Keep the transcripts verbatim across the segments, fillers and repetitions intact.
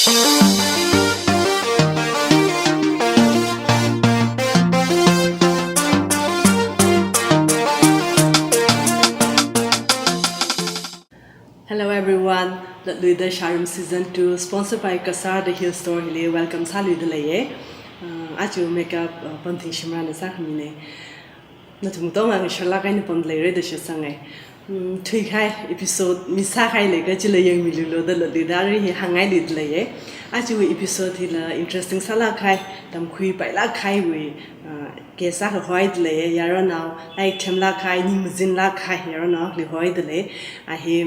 Hello everyone, Latluida Sharum Season two, sponsored by Kasar The Hill Store hili welcome sāluida leiye. Uh, aja makeup, uh, Pamthing Shimrana sākhamine. Nathum katonga ngasharlāk eina pamda leira da shitsanga. Hmm, thuikahai episode misākahai leiakha chila yangmilulo da Latluida arui hi hāngngailuida leiye. Aja episode hila interesting sālākkahai, tamkhuipailākkahaiwui, uh, case akha hoida leiye, yaronao, lairik themlākkahai, ning mazinlākkahai yaronaoli hoida lei. A hi,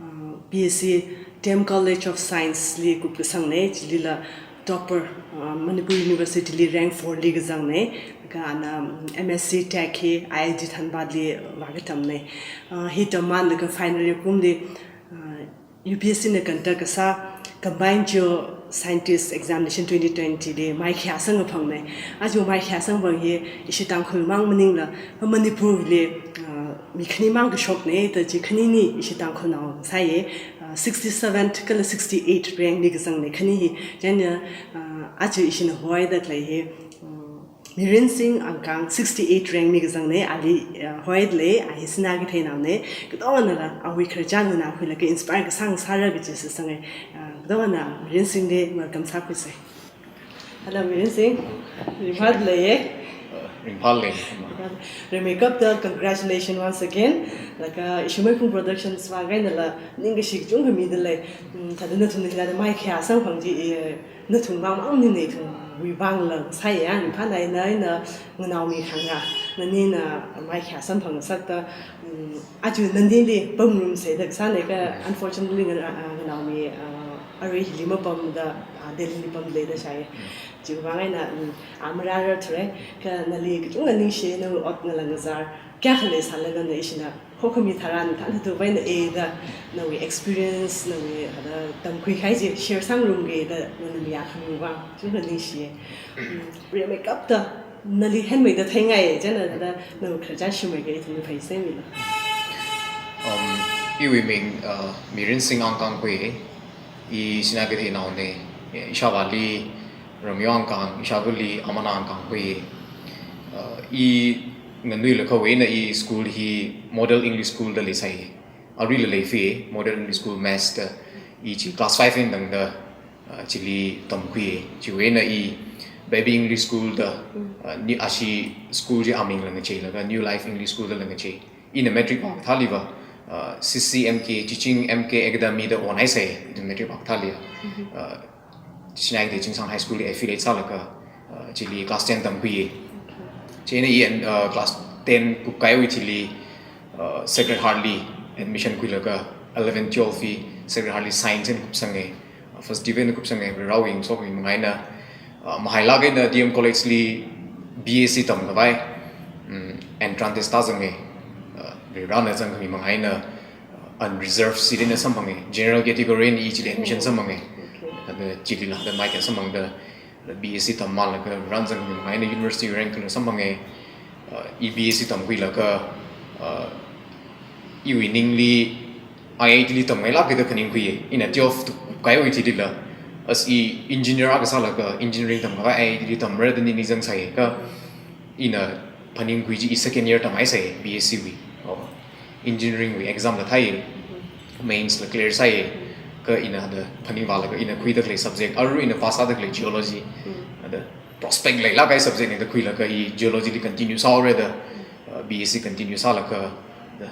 uh, B S C D M College of Science li kupkasangne, chilila topper, uh, Manipur University li rank four li kazangne, laga ana, um, M S C Tech hi I I T Dhanbad li vākatamne. Uh, hi tammānlaga final year kumli, uh, U P S C na conduct kasā Combined Geoscientist Examination twenty twenty li maikhayā samkaphangne. Aja maikhayā samkaphang hi ishi Tangkhul mang maningla, Manipur li, uh, mi khanimang kashokne, da chi khanini ishi Tangkhulnao sāye, uh, sixty-seven kala sixty-eight rank li kazangne khani hi. Chieina, uh, aja ishina hoida khalei hi, uh, Mirin Singh Angkang sixty-eight rank mi kazangne, ali, uh, hoida lei, a hi Sinakeitheinaone, katonganala awui khararchan nganākhuilaga inspire kasā ngasāra kaji shitsanga, uh, katongana Mirin Singh li welcome sākhuisa. Hello, Mirin Singh. Ringphāda leiye. Uh, ringphālei. Rimeikapta congratulations once again. Laga Ishimeikung Productions vang einala ningkashi kachungkha mida lei. Mm, thāda nathumna hithāda maikhayā samkaphang chi, eh, nathum vang mang maningla ithumwui vangla sāya, ringphāna eina, eina nganaomi khangarā, nanina maikhayā samphang ngasakta, mm, aja nanili pamngarumsa da kasāne kha, unfortunately ngana-, ah, nganaomi, ah, arui hili mapamda, ah, Delhi li pamda leida shāye. Chiwui vang eina, mm, a marārarthura, kha nali kachungkha ningshi, nawui ot ngalā ngazar kayākha leisālala nana ishina hokhami tharan thān thāda vaina e da, nawui experience, nawui hada tamkhuikahai chi share sāngarumga da, nana mayākhamiwui vang kachungkha ningshiye. Mm, rimeikapta nali henmeida theingai, chieina thāda nawui khararchan shimeiga ithumli pheisemilo. Um, iwui ming, uh, Mirin Singh Angkang khui, i Sinakeitheinaone, ishāvāli Ramyo Angkang, ishāvali Amana Angkang khui. Uh, i nganuilakhawui eina i school hi Model English School da leisai. Aruila leifie, Model English School Mess da, i chi class five eina tangda, uh, chili tamkhui. Chiwui eina i Baby English School da, uh, ni ashi school chi amingla ngacheilaga New Life English School dala ngachei. Ina matric vākathāliva, uh, C C M K, Teaching M K Academy da onhaisai, ina matric vākathāli. Uh, Sinakeitheinaone Chingsang High School li affiliate sālaga, uh, chili class ten tamkhui. Chieina i, uh, class ten kupkahaiwui thili, uh, Sacred Heart li admission khuilaga eleven twelve hi Sacred Heart li science eina kupsanga. First div eina kupsanga, Varewui ngasotmi manga eina, uh, mahailāk eina D M College li B S C tamkhavai, mm, entrance test tāzanga, uh, Varena zangkhami manga eina, uh, unreserved seat eina samphanga, general category eina i chili admission samphanga. Thāda chilila thāda maikhayā samphangda, B S C tammānlaga Varena zangkhami manga eina university rank kala samphanga, uh, i B S C tamkhuilaga, uh, iwui ningli I I T li tamngailāka da khaningkhui. Ina twelve kupkahaiwui thilila, as i engineer akha sālaga engineering tamkhavai I I T li tamra da ningli zangsai kha, ina phaningkhui chi i second year tamhaisai B S C wui. Oh. Engineering wui exam la thai, mains la clear sai, kha ina thāda phaningvālaga ina khuida khalei subject, arui ina pass sāda khalei geology. Thāda prospect leilākkahai subject na da khuilaga i geology li continue sāhaora da, uh, B S C continue sālaga, da,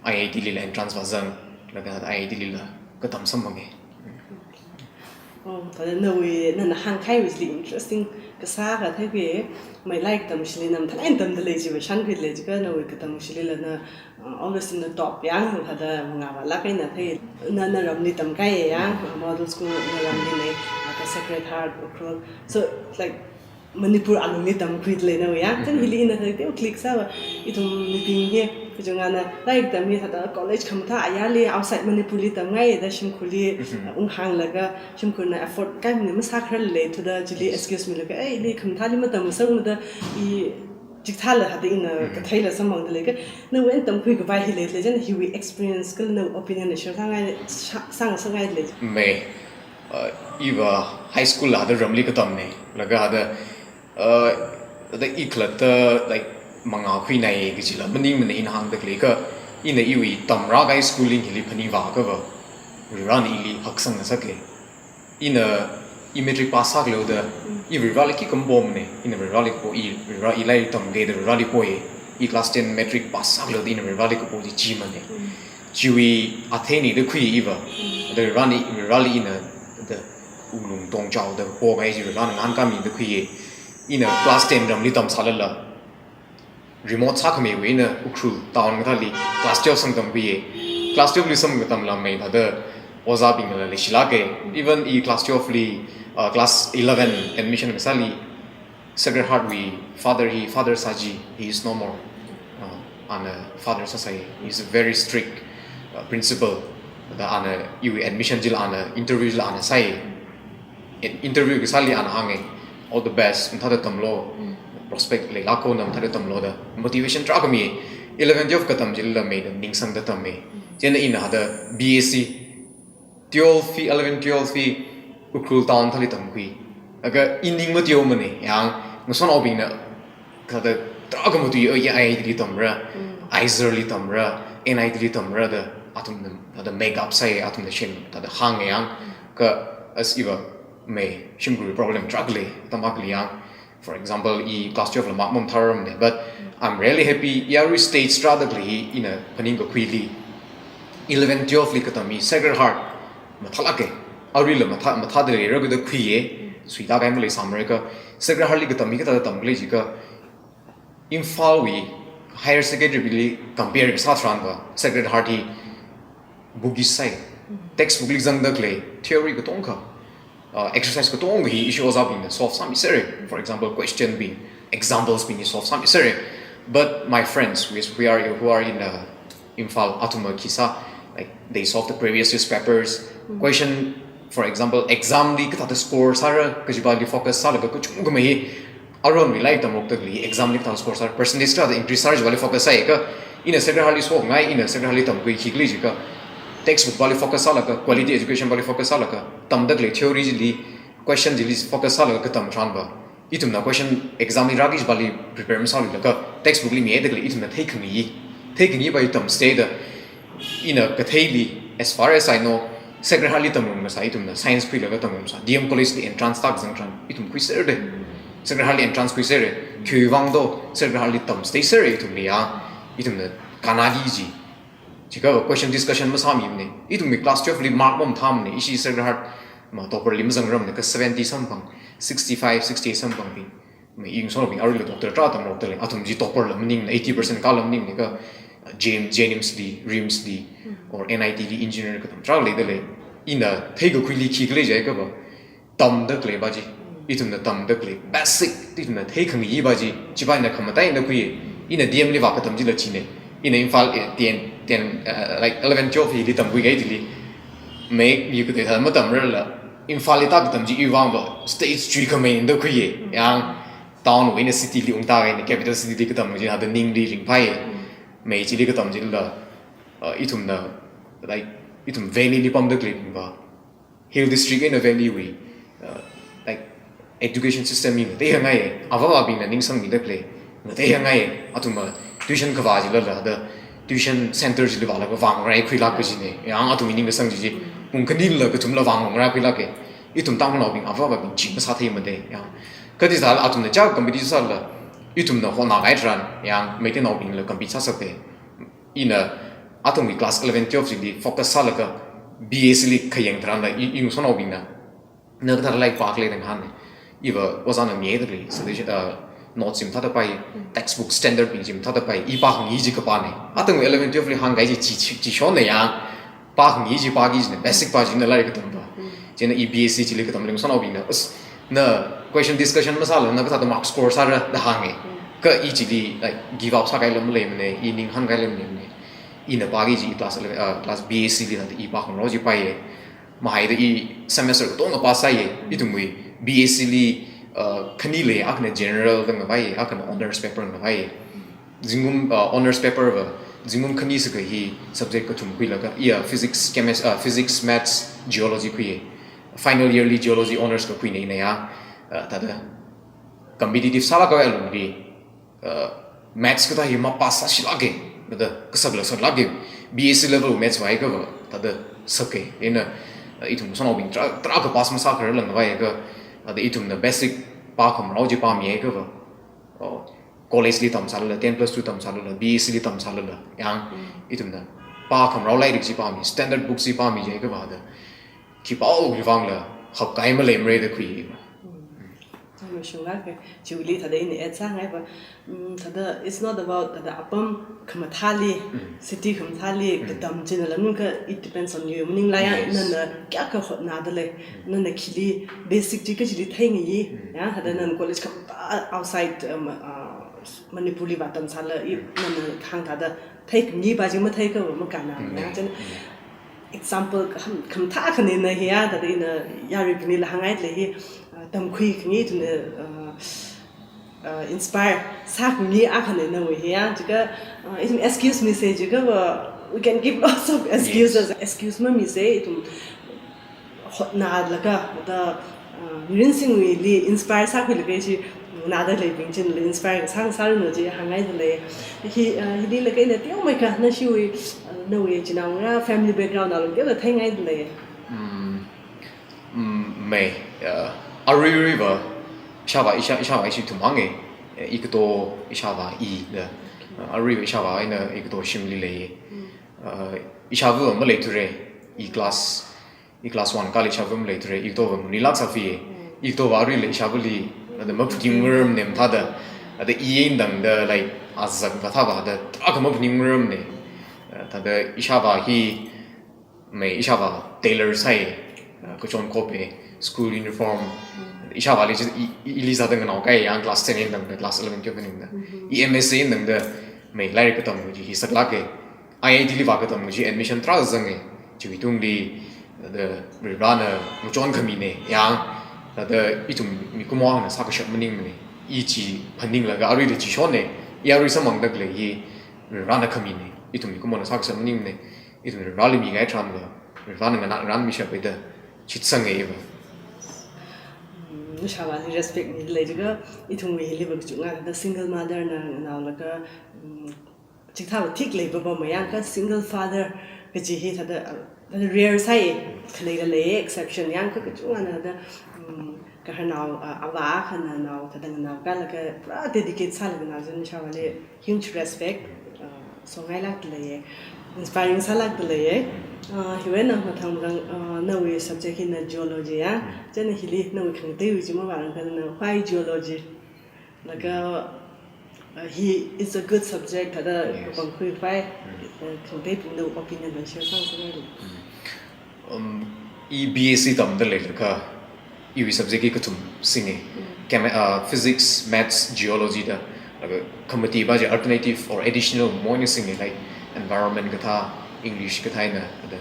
I I T lila entrance vāzang, laga I I T lila katam samphanga. Oh, thāda nawui, nana hāngkahaiwui chili interesting kasā akha theikhui, mai lairik tamchili na mathālāk eina tamda lei chiva shānkhuida lei, chikha nawui katamchilila na, uh, always in the top yang, thāda mangā vālāk eina thei, na, na ramli tamkahai yang, uh, model school na ramli lei, uh, ka Sacred Heart, Ukhrul. So, like, Manipur alungli tamkhuida lei nawui ya. Chieina hili ina thāda teo click sāva, ithum mibing hi, kachungana lairik tammi thāda college khamathā ayarli outside Manipur li tamngai da shimkhurli, uh, unghānglaga, shimkhurna afford kahai maningla masākharar lei thuda chili excuse milaga, eh, ili khamathāli matamngasakmada, i chikathāla thāda ina katheila samphangda lei kha, nawui eina tamkhuikhavai hi leilei, chieina hiwui experience kala nawui opinion na share sāngai, sā-, sāngasakngailei. Mei. Uh, iva high school la hada ramli katamna, laga hada, uh, hada i khalatta, like, mangā khuinai kajila maningmana ina hāngda khalei ka, ina iwui tamrākahai schooling hili phaningvāakhava, Varivarana ili haksang ngasaka. Ina i matric pass sākhaleoda, i Varivarali khikha kapomna, ina Varivarali kapo, i Varivara i lairik tamkida Varivarali poi, i class ten matric pass sākhaleoda ina Varivarali kapo chi chimana. Chiwui athei eina da khui iva. Da Varivarali, Varivarali ina da wuklung tongchaoda kapokahai chi Varivarana ngahānkāmida khuiya. Ina class ten ramli tamsālala, remote sākhameiwui eina Ukhrul town kathāli class twelve samkatamkhuiya. Class twelve li samkatamla mei thāda ojābingla leishilāka. Even i class twelve li, uh, class eleven admission kasāli Sacred Heart wui father hi, Father Saji, he is no more. Uh, ana father sāsai, he is a very strict, uh, principal. Da ana iwui admission chila ana, interview chila ana sai. In-, interview kasāli ana hānga, "All the best, mathāda tamlu, prospect leilāka, na mathāda tamlu," da motivation tarākha mi. Eleven twelve katam chila mei da ningsangda tama. Chieina ina hada B S C, twelve hi, eleven twelve hi Ukhrul town thāli tamkhui. Laga i ning mateomana, yang ngasotnaobingna kathāda tarākha matui, oh, ya, I I T li tamra, Aizawl li tamra, N I T li tamra da athumna thāda make up sai, athumna shem thāda hānga yang, ka as iva mei shimkhurwui problem tarākha lei, atam akhali yang. For example, i class twelve la mark mamathārarmana, but I'm really happy, ya, arui stage tarāda khalei hi ina phaningkakhuili, eleven twelve li katam hi Sacred Heart mathālāka. Aruila mathā, mathāda leira kida khuiya, suitākahai maleisāmara ka. Sacred Heart li katam hi kathāda tamkhalei jiakha, Imphalwui higher secondary li compare kasā tharanva, Sacred Heart hi book-ish sai. Textbook li zangda khalei theory katonga, uh, exercise katonga hi ishi ojābingna solve sāmisera. For example, question bing, examples bing hi solve sāmisera. But my friends, who is, who are, who are in, uh, Imphal, athumva khi sā, like, they solve the previous year's papers. Question, for example, exam li kathāda score sāra kajipali focus sālaga kachungkha mei hi aruiwui lairik tamrokta khalei exam li kathāda score sāra, percentage kathāda increase sāra jipali focus sāya ka. Ina Sacred Heart li shokngai, ina Sacred Heart li tamkhui khikhalei jiakha, textbook pali focus sālaga, quality education pali focus sālaga, tamda khalei theory chili, question chili focus sālaga katam tharanva, ithumna question exam li rāki jipali prepare masāluilaga, textbook li mihaida khalei ithumna theikhangai, theikhangai pa itam state da, ina katheili, as far as I know, Sacred Heart li tamrum kasā ithumna science khuilaga tamrum sā, D M College li entrance tak zang tharan ithum khuisera da. Sacred Heart li entrance khuisera, khiwuivang do Sacred Heart li tam state sera ithumli ya, ithumna kannadi ji. Jiakha question discussion masāmimana. Ithumwui class twelve li mark mamathāmana, ishi Sacred Heart ma topper li mazangrarmana, ka seventy samphang, sixty-five, sixty-eight samphang bing. Ma i ngasotnaobing aruila doctor tarā tamrokta lei, athum chi topper la maningmana, eighty percent kāla maningmana ka, J-, JNIMS li, RIMS li, or N I T li engineer katam tarā leida lei. Ina theikakhuili khikhalei jiakha pa, tamda khalei pa chi, ithumna tamda khalei basic, ithumna theikhangai pa chi, chipa ina khamataina khui, ina D M li vākatam chila china. Ina Imphal, eh, ten, ten, uh, like, eleven, twelve hili tamkhuikahai chili, mei mi katei thāda matamrarla, Imphal li tākatam chiwuivang pa, stage chuikhamei da khuiya. Yang town wui eina city li ungtākahai, capital city li katam chi hada ningli ringphāya. Mei chili katam chila, uh, ithumna, like, ithum valley li pamda khaleibing pa, hill district eina valley wui, uh, like, education system hi ngateikhangai, avāva̱bingna ningsangmida khalei ngateikhangai, athumva tuition kavā chilala da, tuition center chili vālaga vāngarai khuilāk kajina. Yang athumwui ningkasang chi chi, pung khanila kathumla vāngarai khuilāka. Ithum Tangkhulnaobing avāva̱bing chi masātheimada. Yang kati sāla athumna chā compete sāla, ithumna hotnakahai tharan, yang Meiteinaobingla compete sāsaka. Ina athumwui class eleven, twelve chili focus sālaga B S C li khayang tharanla, i, i ngasotnaobingna, na kathāda lairik pākhalei da ngahāna. Iva ojāna mihaida khalei suggestion, uh, notes chi mathāda pāi, textbook standard bing chi mathāda pāi, i pākhangai chi kapāna. Athumwui eleven, twelve li hāngkahai chi chi, chi, chishonna yang, pākhangai chi pāki kajina, basic pa china lairik katam pa. Chieina i B S C chili katamli ngasotnaobingna, as, na question discussion masāla, na kathāda mark score sāra da hānga. Ka i chili, like, give up sākahaila maleimana, i ninghānkahaila maleimana. Ina pāki kaji class eleven, uh, class B S C li thāda i pākhangarok chi pāya. Mahaida i semester katonga pass sāya. Ithumwui B S C li, uh, khani lei, akhana general da ngavai, akhana honours paper ngavai. Zingkum, uh, honours paper va, zingkum khani sākha hi subject kathum khuilaga, iya physics, chemis-, uh, physics, maths, geology khuiya. Final yearly geology honours kakhuina ina ya, uh, thāda competitive sālākkahaia lungli, uh, maths kathā hi mapass sāshilāka, thāda kasaklāk saklāka, B S C level maths vāhaiakhava, thāda sāka, ina, uh, ithum sanaobing tarā, tarākha pass masākhararlāngvāhaiakha, thāda ithumna basic pākhamarao chi pāmiakha va, oh, college li tamsālala, ten plus two tamsālala, B S C li tamsālala, yang, ithumna pākhamarao lairik chi pāmi, standard book chi pāmi jiakha va thāda, khipāwui vangla, hapkai maleimara da khui. Chāmashunglāka, chiwuili thāda ina add sāngaiva, mm, thāda it's not about thāda apam khamathāli, city khamathāli, katam china lamnungkha, it depends on you. Maninglā ya, nana kayākha hotnada lei, nana khili basic chi kachili theingai, ya, thāda nana college khamathā outside, um, uh, Manipur li vātamsāla, i, nana hāngthāda theikhangai pa chi matheikha va makānna, ya, chān, example kham, khamathā khanina hiya, thāda ina yaruibinglila hāngngaida lei hi, uh, tamkhuikhangai ithumna, uh, uh, inspire sākhangai akhana nawui hiya, chikha, uh, ithum excuse misa chikha va, we can give lots of excuses. Excuse mamisa, ithum hotnalaga, thāda, uh, mirin singwuili inspire sākhuilaga chi, nada leibing chinla inspire sāngasāranu chi hāngngaida lei. Hi, uh, hili laga ina teomeikha nashiwui, uh, nawui chinaongarā family background alung teoda theingaida lei. Mm, mm, mei, uh, aruiruiva, ishāvā, ishā, ishāvā ishi thumhānga, eh, ikato ishāvā i da, uh, aruiva ishāvā ina ikato shimli lei. Uh, ishāvā maleithura, i class, i class one kāli ishāvā maleithura, ikatova munilāk sāfi, ikatova aruila ishāvāli, thāda maphaningngaramne mathāda, thāda i eina tangda, like, azak kathāva thāda, tarākha maphaningngaramne, uh, thāda ishāvā hi, mei ishāvā tailor sāi, uh, kachon khope, school uniform, ishāvāli chi, i, i, ili sāda nganaokai yang class ten eina tangda, class eleven, twelve eina tangda. I M S eina tangda, mei lairik katam chi hi saklāka. I I T li vākatam chi admission tarā zanga, chiwui tungli, thāda Varivarana ngachon khamina, yang, thāda ithum mikumo akhana sākashap maningmana, i chi phaninglaga aruila chi shonna, i arui samphangda khalei hi Varivarana khamina, ithum mikumona sākashap maningmana, ithum Varivarali mikahai tharanva, Varivarana nganā, nganāmishappai da shitsanga iva. Mm, ishāvāli respect mida lei chikha, ithumwui hiliva kachungkha thāda single mother na nganaolaga, mm, chikathāva thik leiva mayangkha single father kaji hi thāda, uh, thāda rare sāi, khaleila lei exception, yangkha kachungkhana thāda, mm, gaharnao, uh, avā akhana nao thāda nganaokalaga pura dedicate sālaga nao china ishāvāli huge respect, uh, songailākda leiya, inspiring sālākda leiya. Uh, hiwui eina mathang mathang, uh, nawui subject hina geology ya. Chieina hili nawui khangateiwui chi mavārangkha na why geology? Laga, uh, hi is a good subject, thāda kapangkhui why, uh, khangateibingna opinion va share sāngasaklu. Um, i B S C tamda leilakha, iwui subject hi kathum singa. Chemi-, uh, physics, maths, geology da. Laga khamati pa chi alternative or additional moina singa, like environment kathā, English kathā eina da,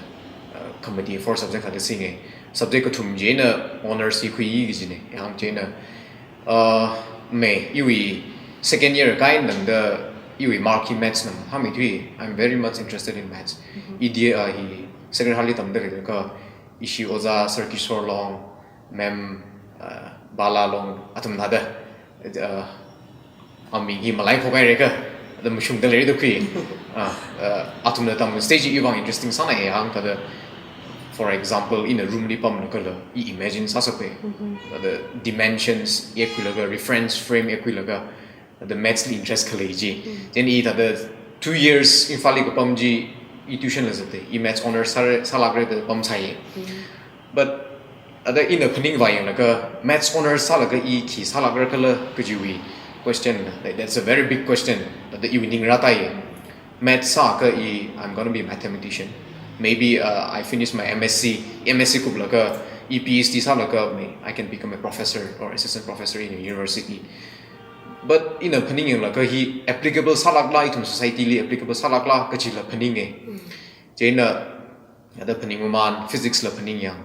uh, khamati four subject thāda singa. Subject kathum china honours hi khuiki kajina. Yang china, uh, mei, iwui second year kāi eina tangda iwui mark hi maths na mahāngmeithui. I'm very much interested in maths. I D A, uh, hi Sacred Heart li tamda leilakha, ishi ojā Sir Kishore Long, ma'am, uh, Bala Long, athum thāda, uh, aming hi malaiphok hairakha, thāda mashungda leida khui. Uh, uh, athumna tam stage iwui vang interesting sānai yang thāda, for example, ina room li pamlakhala, i imagine sāsakpai. Thāda dimensions yakhuilaga, reference frame yakhuilaga, thāda maths li interest khalei chi. Then i thāda two years Imphal li kapam chi, i tuition la zatta, i maths honours sāra, sālākra da pamsai. But thāda ina phaningvāyanglaga, maths honours sālaga i khi sālākrakhala kajiwui question, like, that's a very big question. Thāda iwui ning rātai. Maths sāakha i, I'm gonna be a mathematician. Maybe, uh, I finish my M S C, M S C kuplaga i P H D sālaga, may, I can become a professor or assistant professor in a university. But ina phaningyanglaga hi applicable sālākla, ithum society li applicable sālākla kajila phaninga. Chieina, thāda phaningmamān, physics la phaningyang,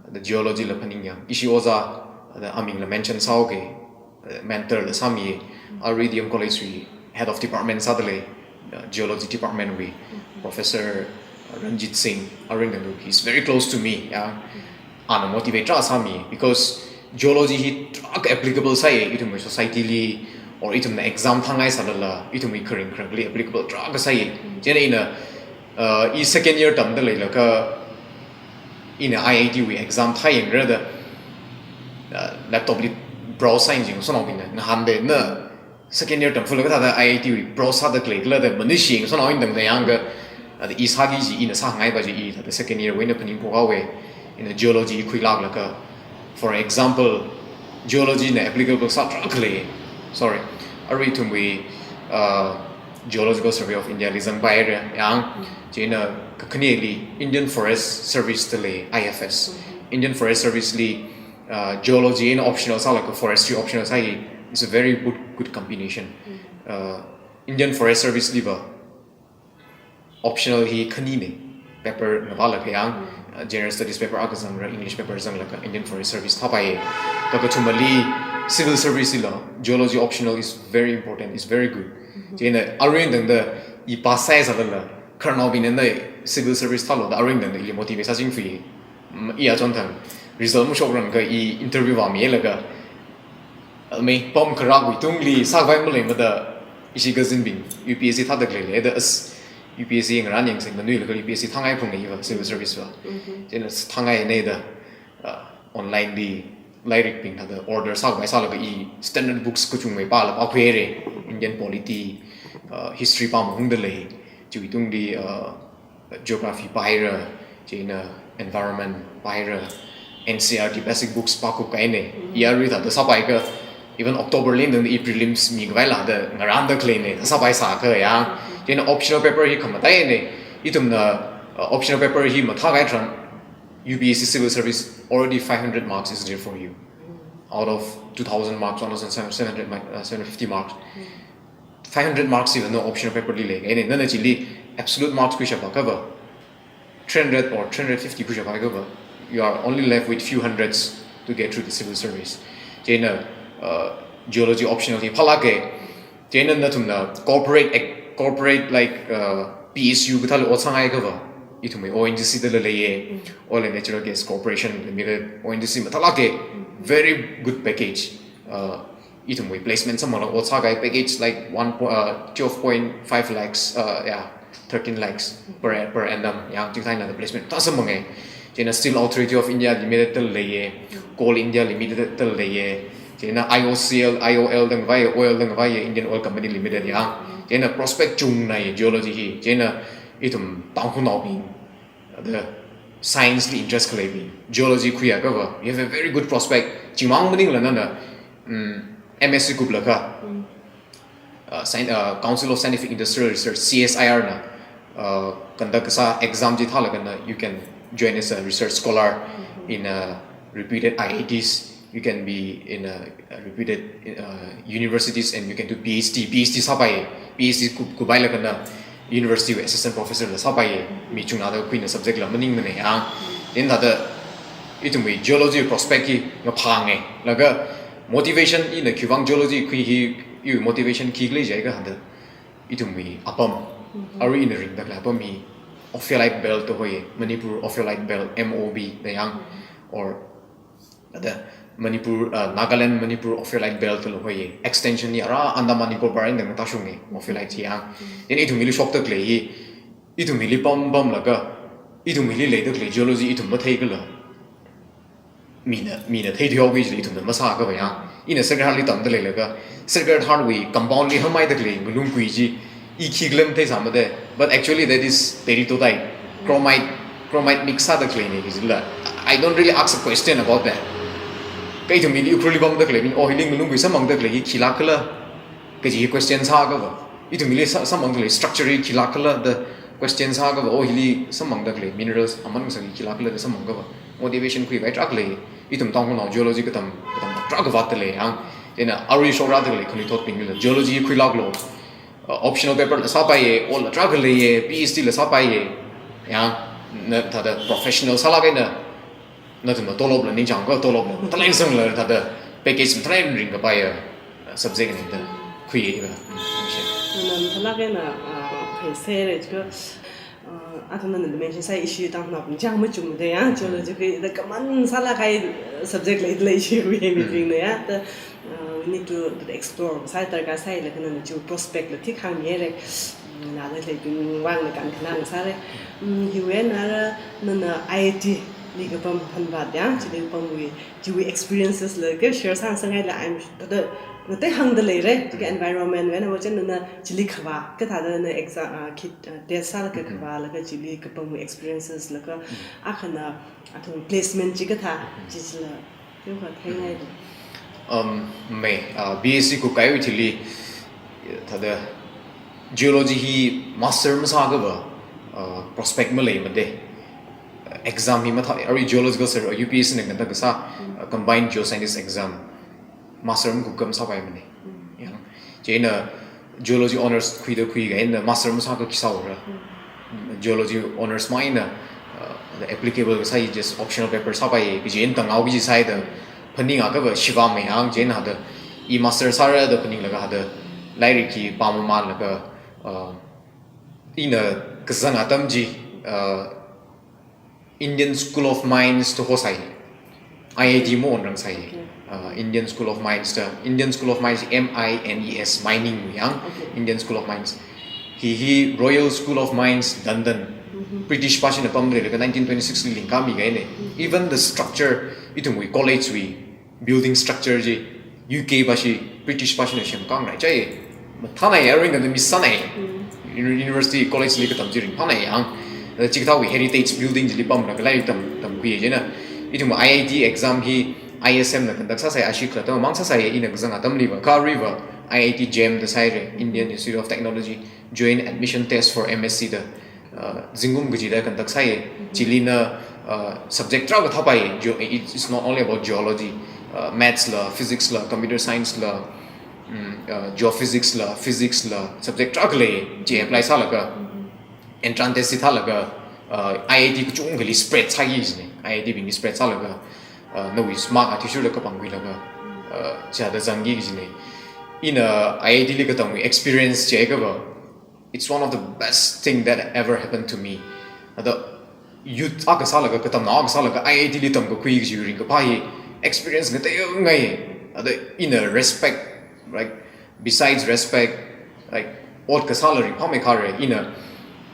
thāda geology la phaningyang. Ishi ojā, thāda aming la mention sāhaoki, uh, mentor la sāmi, arui D M College wui head of department sāda lei, uh, geology department wui, Professor Ranjit Singh, arui ngandu, he's very close to me, ya. Ana motivate tarākha sāmi, because geology hi tarākha applicable sāi, ithumwui society li, or ithumna exam thāngai sālala, ithumwui kharing kharakli applicable tarākha sāi. Chieina ina, uh, i second year tamda leilakha, ina I I T wui exam thāyangrai da, uh, laptop li browse sāyang jing sānaobingna, ngahānda na second year tamfulaga thāda I I T wui browse sāda khalei khala da manushi sānao indang da yangakha, ada i sāki kaji, ina sāngaipa chi i thāda second year wui eina phaningpok haowa, ina geology khuilāklaga. For example, geology na applicable sātharan khalei. Sorry. Arui ithumwui, uh, Geological Survey of India li zangpaira yang. Chieina kakhaneli Indian Forest Service da lei, I F S. Indian Forest Service li, uh, geology eina optional sālaga forestry optional sāi, is a very good, good combination. Uh, Indian Forest Service liva optional hi khanina. Paper ngavālaga yang, uh, general studies paper akha zangra, English paper zanglaga Indian Forest Service thāpai. Kakathumali civil service lila geology optional is very important, is very good. Chieina arui tangda i pass sāi sālala, khararnaobingna civil service thālu da arui tangda ili motivate sāchingfui. Mm, i achon thang result mashokrangakha i interview vāmilaga, almei pam kharāwui tungli sākhavai maleimada, ishi cousin bing U P S C thāda khalei lei da, as U P S C ngarān yangsei manuilakha U P S C thāngai phungngai va, civil service va. Chieina thāngaina da, uh, online li lairikbing thāda order sākhavai sālaga i standard books kachungmei pāla pākhuira, Indian polity, uh, history pāmahungda lei, chiwui tungli, uh, geography pāhaira, chieina environment pāhaira, N C E R T basic books pākhup kahaina. I arui thāda sāpaiakha, even October li tangda i prelims mikhavai lada ngarānda khaleina, sāpai sākha ya. Chieina optional paper hi khamataina, ithumna, uh, optional paper hi mathākahai tharan, U P S C civil service already five hundred marks is there for you. Out of two thousand marks, one thousand seven hundred, mi-, uh, seven hundred fifty marks. Five hundred marks hiva na optional paper li lei. Ene, nana chili absolute marks khuishapakha va, three hundred or three hundred fifty khuishapakha va, you are only left with few hundreds to get through the civil service. Chieina, uh, geology optional hi phālāka. Chieina nathumna corporate ac-, corporate like, uh, P S U kathāli ot sāngaiakha va, ithumwui O N G C dala leiya, Oil and Natural Gas Corporation Limited, O N G C mathālāka, very good package. Uh, ithumwui placement samphanglaga ot sākahai package like one po-, uh, twelve point five lakhs, uh, yeah, thirteen lakhs per, per annum, yang chingthai na placement thā samphanga. Chieina Steel Authority of India Limited dala leiya, Coal India Limited dala leiya, chieina I O C L, I O L da ngavai, oil da ngavai, Indian Oil Company Limited yang. Chieina prospect chungnai geology hi. Chieina ithum Tangkhulnaobing, the science li interest khaleibing, geology khuiakha va, you have a very good prospect. Chimang maningla nana, mm, M S C kuplaga, uh, scien-, uh, Council of Scientific Industrial Research, C S I R na, uh, conduct kasā exam chi thālaga na, you can join as a research scholar in, uh, reputed I I Ts. You can be in a, a reputed, uh, universities and you can do P H D. P H D sāpai, P H D kup-, kupailaga na university wui assistant professor la sāpai, mi chungnada khuina subject la maningmana yang. Then thāda ithumwui geology prospect hi ngaphanga. Laga motivation ina khiwuivang geology khui hi, iwui motivation khikhala jiakha thāda ithumwui apam. Arui ina ringda khalei apam hi ophiolite belt da hoi, Manipur Ophiolite Belt, M O B da yang, or ada Manipur, uh, Nagaland Manipur Ophiolite Belt da hoi, extension hi ara Andaman Nicobar eina tāshunga, ophiolite yang. Then ithumwuili shokda khalei hi, ithumwuili pam pamlaga, ithumwuili leida khalei geology ithum matheikhala, mina, mina theithuihaoki jili ithumna masākha va yang. Ina Sacred Heart li tamda leilaga, Sacred Heart wui compound li hāngmeida khalei ngalunggui chi, i khikhala matheisāmada. But actually that is peritotite, chromite, chromite mix sāda khaleina kajila. I don't really ask a question about that. Kha ithumwuili Ukhrulli pamda khaleibing, oh, hili ngalunggui samphangda khalei hi khilākhala kaji hi question sākha va. Ithumwuili sa-, samphangda khalei structure hi khilākhala da question sākha va, oh, hili samphangda khalei minerals aman kasā hi khilākhala da samphangkha va, motivation khuivai tarākha lei. Ithum Tangkhulnao geology katam, katam tarākha vātda lei yang. Chieina arui shokrada khalei khanuithotbinglila geology khuilāklu. Uh, optional paper la sāpaiya, ot la tarākha leiya, P H D la sāpaiya. Yang, na thāda professional sālāk eina, nathumna tolop la ningchāngakha tolop la mathālāk eina sangla thāda package mathālāk eina ringkapaiya, uh, subject eina da khuiya va. Mm, ningshi. Nana mathālāk eina, uh, pheiserra jiakha, Uh, athumna mention sāi ishi Tangkhulnaobing chang machungda ya, geology khi da common sālāk kahai, uh, subject leida lei ishiwui mibingna ya. Da, uh, we need to, to explore sāi darkar sāi laga nana chi prospect la thik hāngmihaira. Mm, nana leibing vangna kankhanā sāra. Mm, hiwui eina ara nana I I T li kapam phanvāt ya, chili kapamwui, chiwui experiences la ka share sāngasakngaila, I'm s-, thāda ngatei hāngda leira, chika environment wui eina va chieina nana chili khavā, kathāda na exam, uh, khi, uh, test sālaga khavā, laga chili kapamwui experiences, laga akhana athum placement chi kathā, chi chila, yokha theingai. Um, mei, uh, B S C kupkahaiwui thili, thāda geology hi master masāakhava, uh, prospect maleimada. Exam hi mathā, arui geological survey, U P S C na nganāda kasā, uh, combined geoscientist exam, master makup akha masāpaimana. Yang, chieina geology honours khuida khuikahai eina master masāakha khi sāra. Geology honours mei eina, uh, applicable kasā hi just optional paper sāpai kaji eina tanghao kaji sāhaida phaningakhava shivā mei yang, chieina da i master sāra da phaninglaga da lairik hi pāmamanlaga, uh, ina kazang atam chi, uh, Indian School of Mines da hosai. I I T maonrang sai. Okay. Uh, Indian School of Mines da, Indian School of Mines, M I N E S, mining yang, okay, Indian School of Mines. Hi hi Royal School of Mines, London. Mm-hmm. British pāshina pamda leilaga nineteen twenty-six li lingkāmikahaina. Mm-hmm. Even the structure, ithumwui college wui building structure chi U K pāshi, British pāshina semkāngai chai. Mathānai, arui nganāda misānai. Mm. Uni-, university, college li katam chi ringphānai yang. Chikathāwui heritage building chili pamlaga lairik tam, tamkhui chieina. Ithum I I T exam hi I S M na conduct sāsai, ashi khalatta mang sāsai, ina kazang atamliva, kha aruiva I I T JAM da sāhaira, Indian Institute of Technology, Joint Admission Test for M S C da. Uh, zingkum kachida conduct sāi, chilina, uh, subject tarākha thāpai, geo-, it, it's not only about geology, uh, maths la, physics la, computer science la, mm, uh, geophysics la, physics la, subject tarākha lei, chi apply sālaga, entrance test chi thālaga, uh, I I T kachungkhali spread sāki kajina, I I T bingli spread sālaga, uh, nawui mark athishurda kapangkhuilaga, uh, chithāda zangki kajina. Ina I I T li katamwui experience chiakhava, it's one of the best thing that ever happened to me. Thāda youth akha sālaga, katamnao akha sālaga, I I T li tamkakhui kaji ringkaphā hi experience ngateikhangai. Thāda ina respect, like, besides respect, like, ot kasāla ringphāmeikharei, ina,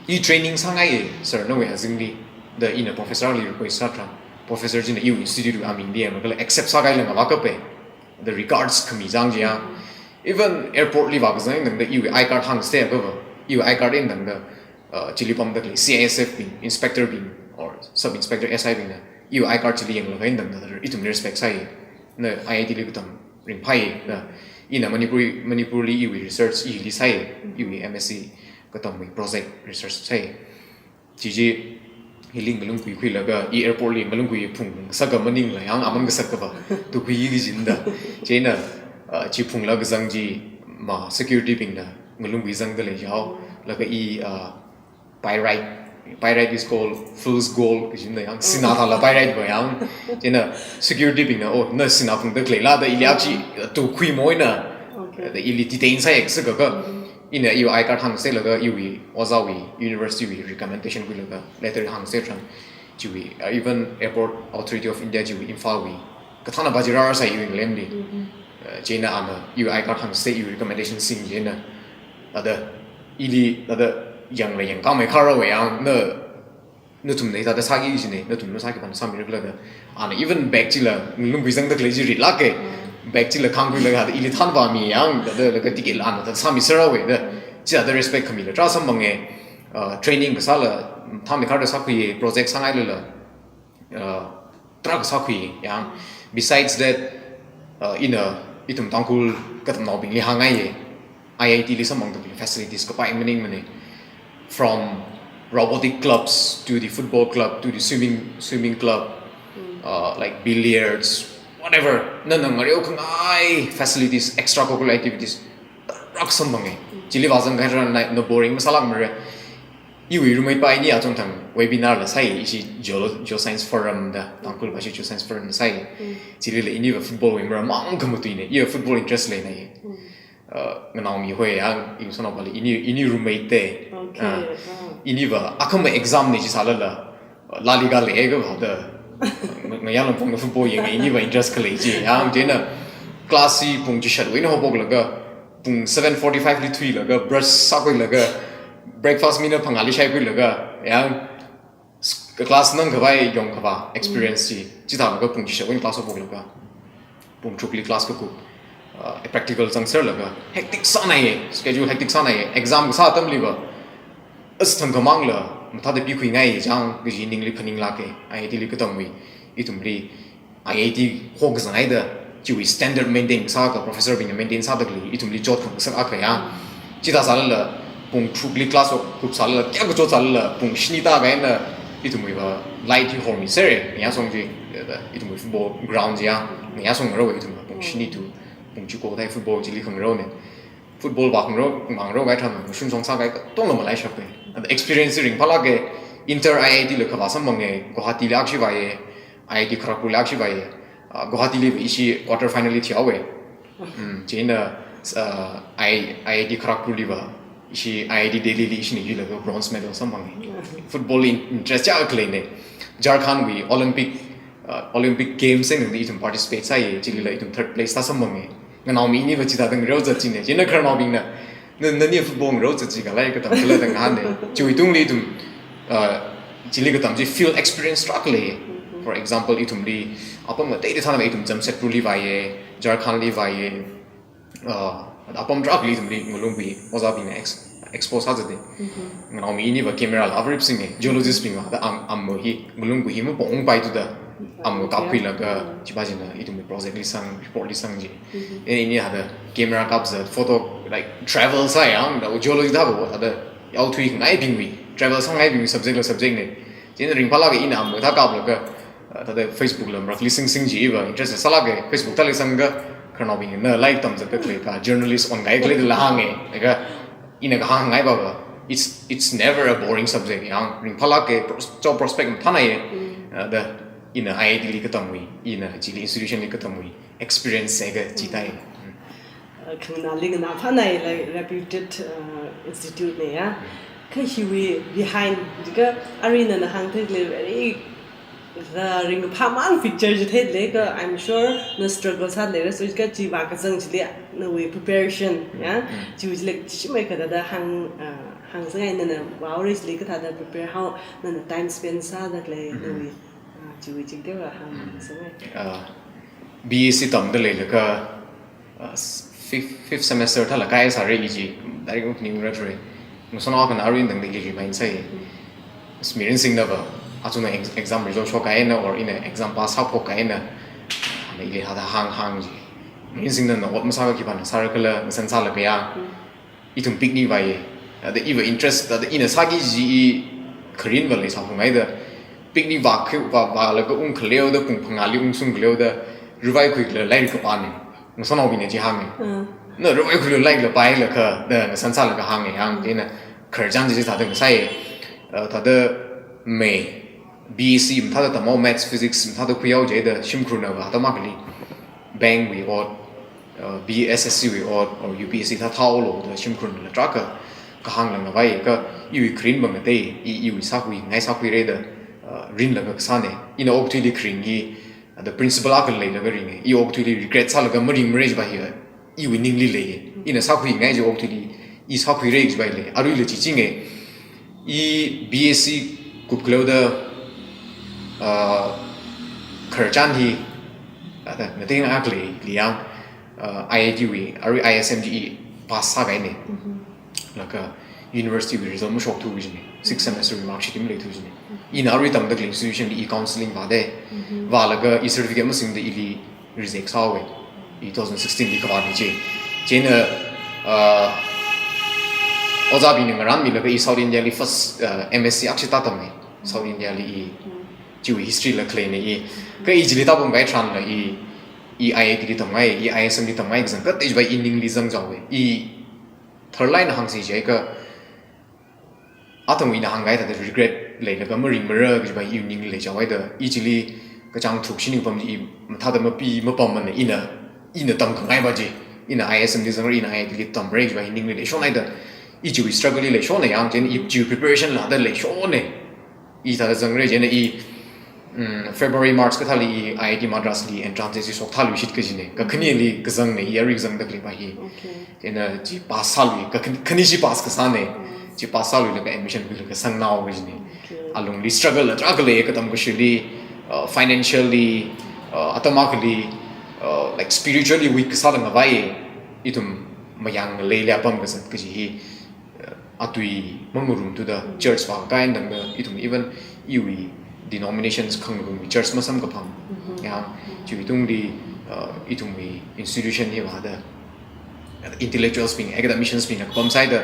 i training sāngai, sir, nawui azingli, da ina professor li request sātharan, professor china iwui institute wui aming di yanglaga accept sākahaila ngavākapai. The regards khami zang chiya. Even airport li vākazang eina tangda iwui I card hāngse akhava, iwui I card eina tangda, uh, chili pamda khalei C I S F bing, inspector bing, or sub inspector S I bingna, iwui I card chili yanglaga eina tangda, ithum respect sāi. Na I I T li katam ringphāi, na ina Manipur, Manipur li iwui research ili sāi, iwui M S C katamwui project research sāi. Chi chi, hili ngalung khuikhuilaga, i airport li ngalung khui phungsaka maningla yang aman kasak kava, tu khuiki kajina da. Chieina, uh, chi phunglaga zang chi, ma security bingna ngalung khuizangda lei jao, laga i, uh, pyrite, pyrite is called fool's gold kajina yang, sinā thāla pyrite va yang. Chieina security bingna, oh, na sinā phungda khaleila da ili akha chi, uh, tu khuimoina, okay, da ili detain sāi kasaka. Ina iwui I card hāngse laga iwui ojāwui, university wui recommendation khuilaga letter hāngse tharan, chiwui, uh, even Airport Authority of India chiwui Imphal wui kathāna bajirār sāi iwui ngalemli. Uh, chieina ana iwui I card hāngse, iwui recommendation sing chieina, thāda ili, thāda yangla yangkāmeikharra wa yang na, nathumna hithāda sāki kajina, nathumna sāki pan sāmira khala da. Ana even bag chila ngalung khuizangda khalei chi ritlāka. Bag chila khangkhuilaga thāda ili thanvāmi yang, thāda laga ticket la ana thāda sāmiserra wa da. Chithāda respect khamila tarā samphanga, uh, training kasāla, thanmeikharda sākhui, project sāngailala, uh, tarākha sākhui yang. Besides that, uh, ina, ithum Tangkhul katamnaobingli hāngngai, I I T li samphangda khalei facilities kapai maningmana. From robotic clubs to the football club to the swimming, swimming club, uh, like billiards, whatever. Nana ngareokhangai facilities, extracurricular activities, tarākha samphanga. Chili vāzangkahai tharan na, na boring masālākmara. Iwui roommate pa ini achon thang webinar la sāi, ishi Geo-, Geoscience Forum da, Tangkhul pāshi Geoscience Forum da sāi. Chilila iniva football wui maram mang khamatuina, iva football interest leina. uh, nganaomi hoi yang, insono bali ini, ini roommate te. Okay. Uh, Ah. ini va, akhama exam ni chi sālala, uh, La Liga le ga va da. Nga-, ngayā lang pung football yang, ini va interest khalei chi. Yang, chieina class hi pung chishat wui eina haophoklaga, pung seven forty-five li thuilaga, brush sākhuilaga, breakfast mina phangāli shaikhuilaga, yang, s-, class nang khavai yong khavā experience chi, chithālaga pung chishat wui eina class haophoklaga, pung tharukli class kakup, uh, practical zangserlaga, hectic sānaiye, schedule hectic sānaiye, exam kasā atamli va, as thangkhamangla, mathāda pikhuingai chang, kaji ningli phaninglāke, I I T li katamwui, ithumli, I I T hokzanghaida, chiwui standard maintain sāka, professor bingna maintain sādakli, ithumli chot khangasak akha ya. Chithā sālala, pung tharukli class haokup sālala, kayākha chot sālala, pung shini tākha eina, ithumwui va, light hi hormisere, ngayā song chi, ithumwui football ground chi ya, ngayā song ngarao ithum va, pung shini to, pung chiko thai football chili khangarao ne. Football vākhangarao, vāngarao kahai tharan, shun song sākahai, katongla malaishappai. And experience ringphālāke, inter I I T la khavā samphanga, Guwahati li akha shi vāya, I I T Kharagpur li akha shi vāya, uh, Guwahati li va ishi quarter final li thihaowe. Mm, chieina, uh, I-, I I T Kharagpur li va, ishi I I T Delhi li ishina yuilaga bronze medal samphanga. Football in-, interest chiyākha khaleine. Jharkhand wui Olympic, uh, Olympic Games eina ithum participate sāya, chilila ithum third place thā samphanga. Nganaomi ini va chithāda ngareozat chine. Chieina khararnaobingna, na, nani football ngareozat chi kala katam kala da ngahāne. Chiwui tungli ithum, uh, chili katam chi field experience tarākha lei. For example, ithumli, apam ngateida thānava ithum Jamshedpur li vāya, Jharkhand li vāya, uh, apam tarākhali ithumli ngalungbui, ojābingna ex-, expose sāzate. Nganaomi ini va camera la avarip singe, geologist bing va, da am, am hi, ngalungbui hi mapong pai tu da, am kapkhuilaga, chiva china, ithum project li sang, report li sang chi. Eh, ini hada camera kapzat, photo, like, travel sāyang, da geology thāva, hada, yaothuingaibingwui, travel sāngaibingwui subject la subject ne. Chieina ringphālāka ina am thā kaplaga, uh, thāda Facebook la marakli sing sing chi va, interest sālāka, Facebook thāli sangakha, khararnaobingna like tamzat kakhalei ka, journalist ongkahai khalei da la hānga, laga, ina kahāngngaiva va, it's, it's never a boring subject, yang, ringphālāka, pros-, job prospect mathānaiye, uh, da, ina I I T li katamwui, ina chili institution li katamwui, experience sāka chi thai. Uh, khanganāli nganāphānai, like, reputed, uh, institute ne ya. Kha hiwui behind, jiakha arui nana hāngtheili very, uh, ringphāmang picture chi theilei kha, I'm sure na struggle sālei, so jiakha chi vākazang chili, nawui preparation, ya. Chiwui chili shimai kathāda hāng, uh, hāngsangai nana vāhaora chili kathāda prepare hao, nana time spend sādalei, nawui, uh, chiwui chili va hāngsangai. Uh, B S C tamda leilakha, uh, s-, fifth, fifth semester thāla kai sāra i chi, direct uk ning rat re. Ngasānao akhana arui tangda i remind sāi. Mirin singnava, achuna ex-, exam result shokkahai eina, or ina exam pass haophok kahai eina, ana ili hāda hāng hāng chi. Mirin singnana ot masākha khipāna sāra khala, ngasan sālaga ya. Ithum picnic vāya. Thāda iva interest, thāda ina sāki kaji i kharinva leisāphungaida. Picnic vākhui, vā, vālaga ungkhaleoda, pung phangāli ungsungkhaleoda, ravaikhuilaga lairik kapāne. Ngasānaobingna chi hānge. Na ravaikhuilaga lairik la pāilakha, da ngasan sālaga hānge, hāng, chieina khararchan chi thāda ngasāi. Uh, thāda me, B S C mathāda tamhao, maths, physics mathāda khuihao jida, shimkhurnava atam akhali bank wui ot, uh, B S S C wui ot, or U P S C thā thāhaolu da shimkhurna tarākha kahāng la ngavai, kha iwui kharinva ngatei, i, iwui sākhuingai sākhuira da, uh, rinlaga kasāne. Ina okathuili kharing hi, uh, the principle akha leilaga ringe. I okathuili regret sālaga maringmara jiva hi, uh, iwui ningli lei. Ina sākhuingai kaji okathuili, i sākhuira jiva lei. Aruila chi chinge. I B S C kupkhaleoda, uh, khararchan hi, uh, thāda, ngatei ngakli, liyang, uh, I I T wui, arui I S M G E pass sākahaine. Laga university wui result mashokthu kajine. Sixth semester wui mark sheet maleithu kajine. Ina arui tamda khalei institution li i counseling vāde. Vālaga i certificate masingda ili reject sāhaowe. I two thousand sixteen li kavāne chi. Chieina, uh, ojābingna ngaranmilaga i South India li first, uh, M S C akha shi tātamme. South India li i. Chiwui history la khaleine i. Kha i chili tāpamkahai tharanla i, i I I T li tamngai, i I S M li tamngai kazang kateida jiva i ningli zangchaowe. I tharlāk eina hāngsi jiakha, athang ina hāngkahai thāda regret leilaga maringmara kajiva iwui ningli leichaohaida, i chili kachāng tharuk shini pam i mathāda mapi mapammana ina, ina tamkhangaiva chi. ina I S M li zangra, ina I I T li tamra jiva hi ningli leishonhaida, i chiwui struggle li leishonna yang, chieina i chiwui preparation la da leishonna. I thāda zangra chieina i, mm, February, March kathāli i I I T Madras li entrance test shokthāluishit kajina. Kakhaneli kazangna, i arui kazangda khaleiva hi. Okay. Chieina chi pass sālui, kakhane, khane chi pass kasāna. Mm. Chi pass sāluilaga admission khuilaga sangnao kajina. Okay. Alungli struggle la tarākha lei, katam kashili, uh, financially, uh, atam akhali, uh, like, spiritually weak kasāla ngavai, ithum mayang leili apam kazat kaji hi, uh, atui mangarumthuda church vākahai eina tangda ithum even iwui denominations khangarumwui church masamkaphang. Mhm. Yang, chiwui tungli, uh, ithumwui institution hi vāda intellectuals bing, academicians bingna kapam sāhaida,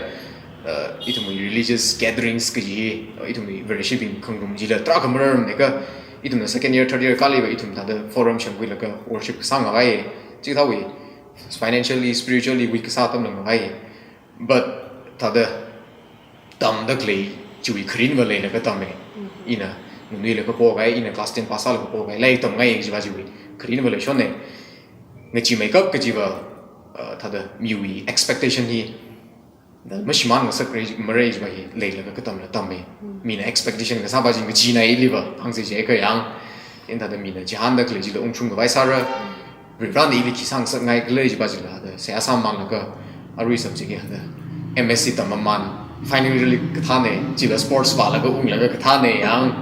uh, ithumwui religious gatherings kaji hi, uh, ithumwui Vareshi bing khangarum chila tarākha mararmana kha, ithumna second year, third year kāliva ithum thāda forum semkhuilaga worship kasā ngavai, chithāwui financially, spiritually weak kasā atamla ngavai. But thāda tamda khalei chiwui kharinva leilaga tama. Mhm. Ina nganuilakha pokai, ina class ten pass sālaga pokai, lairik tamngai kajiva chiwui kharinva leishonna. Ngacheemeikap kajiva, uh, thāda miwui expectation hi da mashimān ngasakra, mara jiva hi leilaga katamla tama. Mm. Mina expectation kasāva chi ngacheena iliva, hāngsa jiakha yang, ina thāda mina chihānda khalei chila ungshung khavai sāra. Varivarana ili khi sāngasakngai khala jiva chila da seihā sāmamānlaga arui subject hi da M S C tammaman, final year li kathāna, chila sports vālaga unglaga kathāna yang,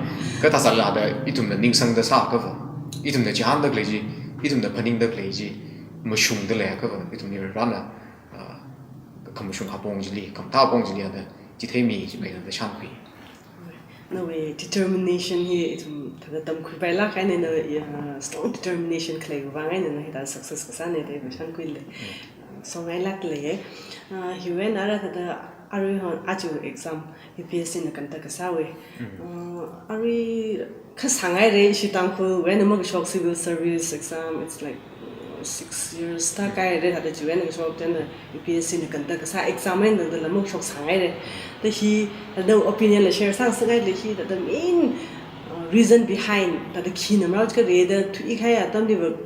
kathā sālala da ithumna ningsangda sāakhava, ithumna chihānda khalei chi, ithumna phaningda khalei chi mashungda leiakhava, ithumli Varivarana, ah, khamashung apong chili, khamathā apong chili da chitheimi jiva da shānkhui. Nawui determination hi ithum thāda tamkhuipailāk eina na, ya, strong determination khalei vang eina na hithāda success kasāna da shānkhuili. Mm. Uh, songailāk leiya. Uh, hiwui eina ara thāda arui hon aja exam U P S C na conduct kasāwui. Mm. Uh, arui kha sāngaira ishi Tangkhulwui eina makashok civil service exam, it's like six years thākhaira, thāda chiwui eina kashok chieina U P S C na conduct kasā exam eina tangdala makashok sāngaira. Da hi, thāda opinion la share sāngasakngaili hi, thāda main, uh, reason behind, thāda khina marao chikha rida thuikahai atamliva,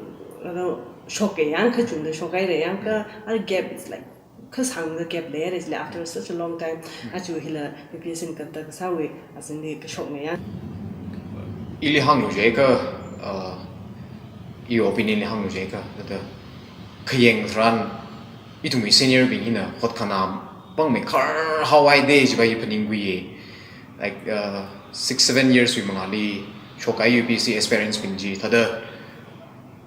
thāda shoka yang, kachungda shokhaira yang kha, ara gap is like, kha sāngda gap leira chili after such a long time, aja hila U P S C na conduct kasāwui, azingli kashokna yang. Ili hānglu jiakha, uh, i opinion li hānglu jiakha, thāda khayang tharan, ithumwui senior bing hina hotkhanā pangmeikhar haohaida jiva i phaningkhuiya. Like, uh, six, seven years wui mangāli shokkahai U P S C aspirants bing chi, thāda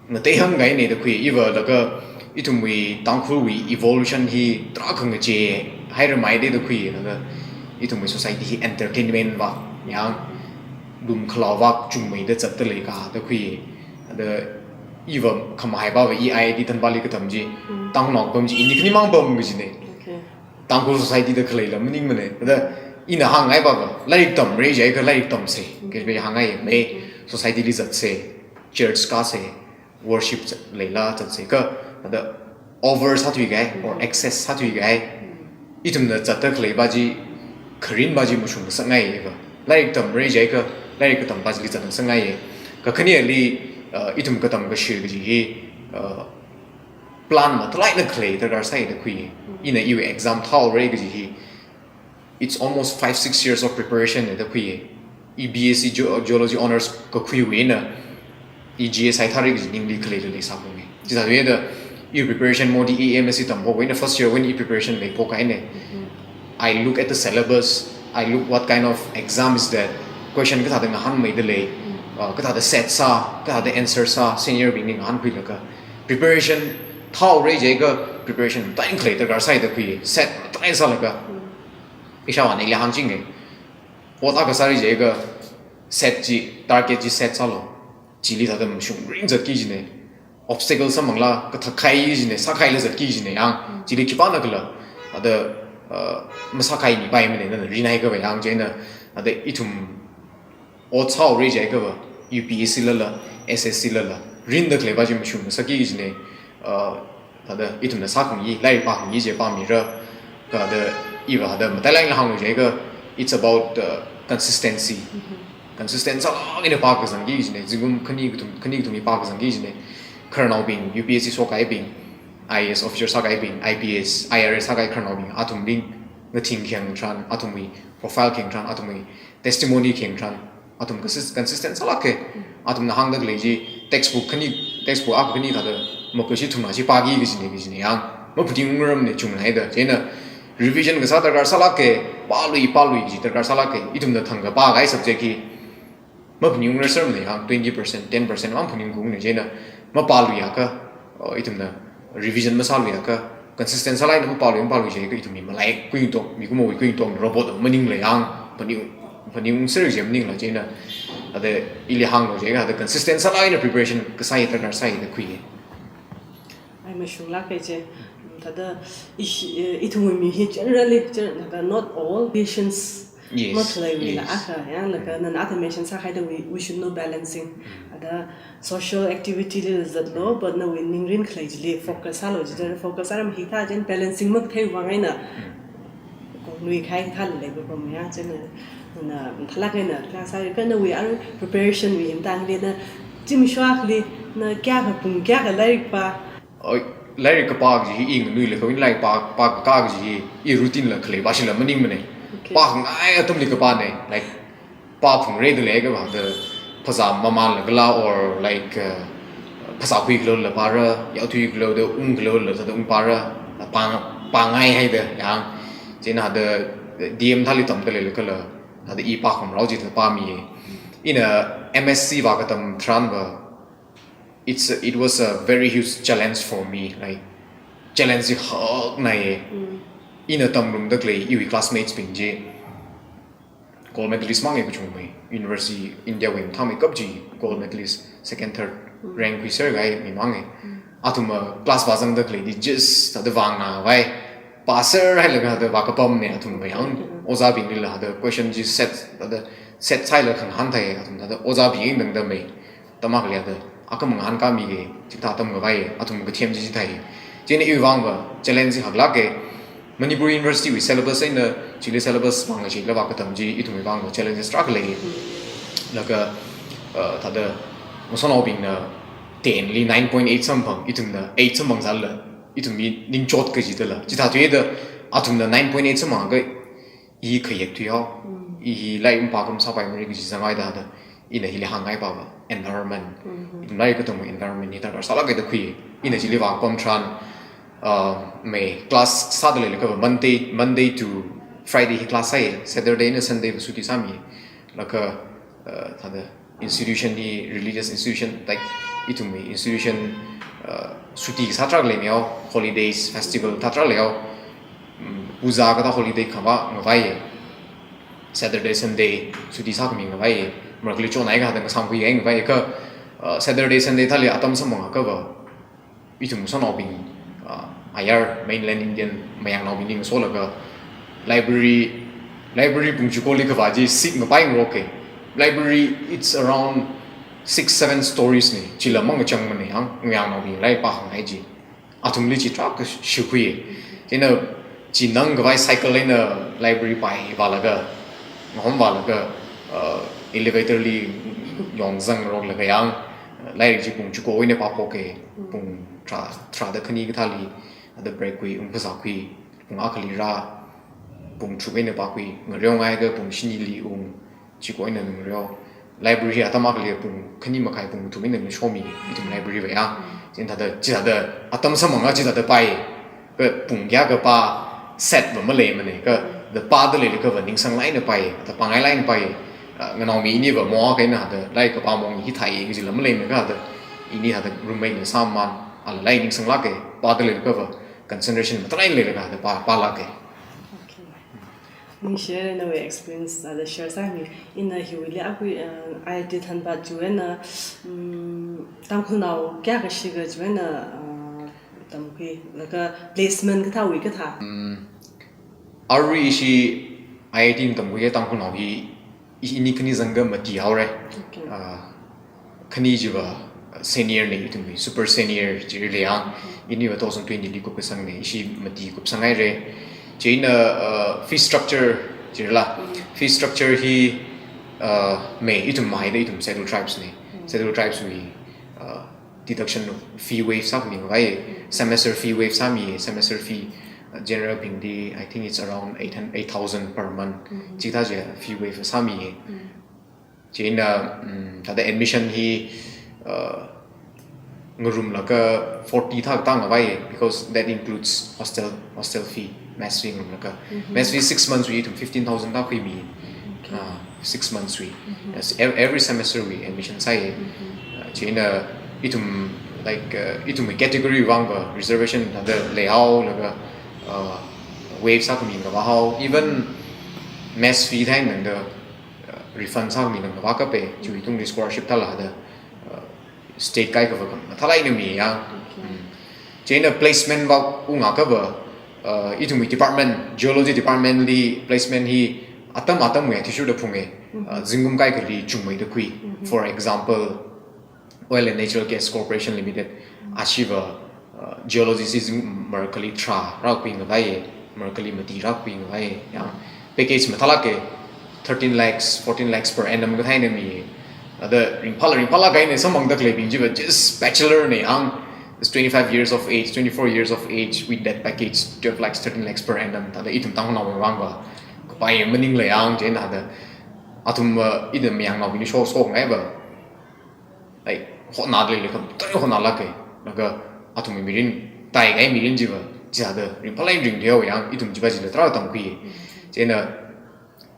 ngatei hāngkahaina da khui, iva laga ithumwui Tangkhulwui evolution hi tarākha ngacheehairamaida da khui, laga ithumwui society hi entertainment vak, yang lum khalao vak chungmeida zatda leika da khui. Da iva khamahaiva va I I T Thanbali katam chi, Mm. Tangkhulnao pam chi, ini khanimang pam kajina. Okay. Tangkhul society da khaleila maningmana. Da ina hāngngai va va, lairik tamra jiakha lairik tamsa, Mm. kajiva hāngngai, mai Mm. society li zatsa, church kāsa, worship leila zatsa kha, thāda over sāthuikahai, or Mm. excess sāthuikahai. Mm. Ithumna zatda khaleiva chi, kharinva chi mashung ngasakngaiva. Lairik tamra jiakha, lairik katamva chili zatda ngasakngaiya. Kakhaneli, uh, ithum katam kashir kaji hi, uh, plan mathālāk eina khalei darkar sāi da khui. Mm. Ina iwui exam thaora kaji hi, it's almost five, six years of preparation da khui. I B S C Geo-, Geology Honours kakhuiwui eina, i G S hi thāra kaji ningli khalei lei sākhuingai. Chithāda iwui preparation modi i M S C tamhaowui eina first year wui eina i preparation leiphok eina. Mm-hmm. I look at the syllabus, I look what kind of exam is that, question kathāda ngahānmeida lei, Mm. uh, kathāda set sā, kathāda answer sā, senior bingli ngahānkhuilaga. Preparation thaora jiakha preparation mathālāk eina khalei darkar sāi da khui, set mathālāk eina sālaga. Mm. Ishāvāna ili hāngchinga. Ot akha sāra jiakha set chi, target chi set sālu. Chili thāda mashung ringzatki kajina. Obstacle samphangla, kathākahai kajina, sākahaila zatki kajina yang. Mm. Chili khipānakhala, thāda, uh, masākahai mipaimana, nana rinhaiakhava yang chieina, thāda ithum ot sāhaora jiakhava, U P S C lala, S S C lala, rinda khaleiva chi mashung ngasakki kajina, uh, thāda ithumna sākhangai, lairik pākhangai chi pāmira, thāda iva thāda matailāk eina hānglu jiakha, it's about, uh, consistency. Mm-hmm. Consistent sālāk eina pākazangki kajina, zingkum khani kathum, khani kathum hi pākazangki kajina, khararnaobing, U P S C shokahaibing, I A S officer sākahaibing, I P S, I R S sākahai khararnaobing, athumbing ngathing khayang tharan, athumwui profile khayang tharan, athumwui testimony khayang tharan, athum consist-, consistent sālāka. Athumna hāngda khalei chi textbook khani, textbook akha khani thāda makushi thumna chi pāki kajina, kajina yang maphaningrarmana chungmeida. Chieina revision kasā darkar sālāka, pālui, pālui kaji darkar sālāka. Ithumna thangkha pākahai subject hi maphaningrar sermana yang twenty percent, ten percent mang phaningungna. Chieina mapāluiakha, uh, ithumna revision masāluiakha, consistent sālāk eina mapālui, mapālui jiakha ithumwui malai kuitong, mikumowui kuitong robot maningla yang phaning, phaning ser chi maningla. Chieina thāda ili hānglo jiakha thāda consistent sālāk eina preparation kasā hi darkar sāi da khui. Ai mashunglāka chi. Thāda ishi, eh, ithumwui mi hi generally, gen-, thāda not all, patience Yes, makhaleiwuila yes. Akha, yang laga Mm. nana ata mention sāhaida we, we should know balancing. Mm. Thāda social activity li zatlo, but nawui ningrin khalei chili focus sālo, chithāda focus sāra mahithā chieina balancing makathei vang eina Mm. kongnuikahai kathā leilaga pam yang chieina, na, thālāk eina class sāi, kha nawui ar preparation wui himtang li na, chimshuakli na kayākha pung kayākha lairik pā, Oi, lairik kapā kaji hi i nganuilakha, i lairik pā, pākakā kaji hi i routine la khalei pāshila maningmana. Okay. Pākhangai atamli kapāna, like, pāphungre da leiakha thāda phasā mamanlakhala or, like, uh, phasā khuikhalola pāra, yaothuikhaloda, ungkhalola thāda ungpāra, pā, pāngaihaida yang. Chieina thāda D M thāli tamda leilakhala, thāda i pākhangarao chi thāda pāmiya. Ina M S C vākatam tharanva, it's a, it was a very huge challenge for me. Like, challenge chi haknaiya. Mm. Ina tamrumda khalei iwui classmates bing chi gold medalist mangai kachungmei. University India wui mathāmeikap chi gold medalist, second, third Mm. rank khuiserkahai mi mangai. Mm. Athumva class vāzangda khalei chi just thāda vāngnavai, pāserhailaga thāda vākapamna athumva yang. Mm. Ojābinglila thāda question chi set, thāda set sālaga khangahān thāi, athum thāda ojābing dangda mei. Tama khaleiya da, akha mangahānkāmiki, chithā tamkhavai, athum kathem chi chithāi. Chieina iwui vangva challenge haklāka. Manipur University wui syllabus eina, chili syllabus vang chila vākatam chi ithumwui vangva challenges tarākha lei. Laga, uh, thāda, masotnaobingna ten li nine point eight samphang, ithumna eight samphang sālala, ithumwui ningchot kaji dala. Chithā thuida, athumna nine point eight samphangakha, i khayek thuihao. Mm. I hi lairik mapā khamsā paimara kaji zangaida thāda, ina hili hāngngai pāva, environment. Mm-hmm. Ithum lairik katamwui environment hi darkar sālāka da khui. Ina chili vākapam tharan, uh, mei class sāda leilakha Monday, Monday to Friday hi class sāi, Saturday eina Sunday va suti sāmi. Laga, uh, thāda institution hi, religious institution, like, ithumwui institution, uh, suti sā tarākha leimihao, holidays, festival thā tarākha leihao, mm, puja kathā holiday khavā ngavai, Saturday, Sunday, suti sākhami ngavai, marakli chonai kathā ngasāmkhui ngai ngavai, kha, uh, Saturday, Sunday thāli atam samphangakha va, ithum masotnaobing, uh, ayar mainland Indian mayangnaobingli ngasolaga library, library pung chikoli khavā chi seat ngapai ngaroka. Library, it's around six, seven stories na, chila mangachangmana yang, mayangnaobing lairik pākhangai chi. Athumli chi tarākha shikhui. Chieina chi nang khavai cycle eina library pai vālaga, ngahom vālaga, uh, elevator li yongzangngaroklaga yang, uh, lairik chi pung chiko eina pāphoka, pung tharā, tharāda khani kathāli, thāda break khui, ungphasā khui, pung akhali rā, pung tharuk eina pākhui, ngareongaikha pung shinili ung, chiko eina ngareo. Library atam akhali pung khani makhai pung thum eina shomi, ithum library va ya. Chieina thāda, chithāda, atam samphanga chithāda pai. Kha pung kayākha pā set va maleimana, kha thāda pāda leilakha va ningsanglāk eina pai, thāda pāngailāk eina pai. Ah, nganaomi iniva moakha eina thāda lairik kapā mong hi thāi kajila maleimana, kha thāda ini thāda roommate na sāman, ala lairik ningsanglāka, pāda leilakha va concentration matalai leilaga thāda pā, pālāka. Okay. Ningshi haira nawui experience thāda share sāmi. Ina hiwuili akhui, uh, I I T Dhanbad chiwui eina, um, Tangkhulnao kayākha shikha chiwui eina, uh, tamkhui, laga placement kathāwui kathā. Um, arui ishi I I T tamkhui Tangkhulnao hi, i-, ini khani zangkha mati haora. Okay. Uh, khani chiva, uh, senior na ithumwui, super senior chili yang, iniva two thousand twenty li kupkasangna, ishi mati kupsanghaira. Chieina, uh, fee structure chila, fee structure hi, uh, mei ithum mahaida ithum Scheduled Tribes na. Scheduled Tribes wui, uh, deduction fee waive sāmi ngavai, semester fee waive sāmi, semester fee, uh, general bingli, I think it's around eight hundred, eight thousand per month. Chithā chi fee waive sāmi. Chieina, mm, thāda admission hi, uh, ngarumlaga forty thākatā ngavai, because that includes hostel, hostel fee, mess fee ngarumlaga. Mess fee six months wui ithum fifteen thousand thā khuimi. Ah, six months wui. Yes, ev-, every semester wui admission sāi. Ah, chieina ithum, like, uh, ithum category vangva reservation thāda leihaolaga, uh, waive sākhami ngavahao. Even mess fee thānangda, uh, refund sākhami ngavakapai, chiwui tungli scholarship thālada, uh, state kaikhava khamathālāk eina miya. Chieina placement va ungakhava, uh, ithumwui department, geology department li placement hi atam atamwui athishurda phunga, uh, zingkum kaikhali chungmeida khui. For example, Oil and Natural Gas Corporation Limited, ashiva, uh, geology si zingkum marākhali tharā rākhui ngavai, marākhali mati rākhui ngavai, yang package mathālāka, thirteen lakhs, fourteen lakhs per annum kathā eina mi. Thāda ringphāla, ringphālāk eina samphangda khaleibing chiva just bachelor na yang, is twenty-five years of age, twenty-four years of age with that package, twelve lakhs, thirteen lakhs per annum. Thāda ithum Tangkhulnaowui vangva kapai maningla yang, chieina thāda athum, uh, ithum mayangnaobingli shok, shokngaiva, like, hotnada leili khamtoi hotnalāka. Laga athumwui mirin, taikahai mirin chiva, chithāda ringphālāk eina ringthuihaowa yang, ithum chiva chila tarākha tamkhui. Chieina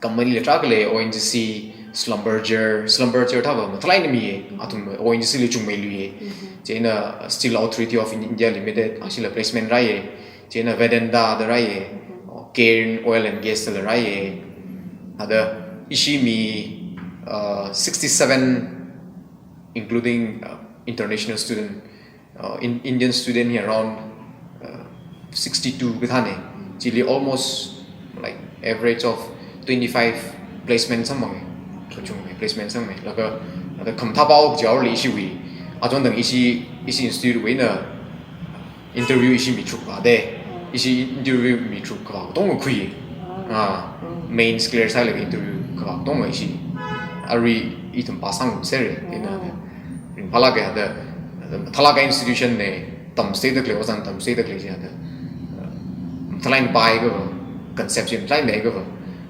company la tarākha lei, O N G C, Schlumberger, Schlumberger thāva mathālāk eina miya, athum O N G C li chungmeiluiya. Chieina Steel Authority of India Limited, ashila placement rāya. Chieina Vedanta da rāya, Cairn Oil and Gas la rāya. Thāda ishi mi, uh, sixty-seven, including, uh, international student, uh, in, Indian student hi around, uh, sixty-two kathāna. Chili almost, like, average of twenty-five placement samphanga. Kachungkha placement samphanga. Laga, laga khamathā pao jihaoli ishiwui, achondang ishi, ishi institute wui eina interview ishi mi tharuk vāda. Ishi interview mi tharuk kavā katonga khui. Ah, mains clear sālaga interview kavā katonga ishi. Arui ithum pass sāngarumsera, chieina thāda ringphālāka thāda, thāda mathālāka institution na, tamchitheida khalei, ojāna tamchitheida khalei chithāda, uh, mathālāk eina paiakhava, concept chi mathālāk eina leiakhava,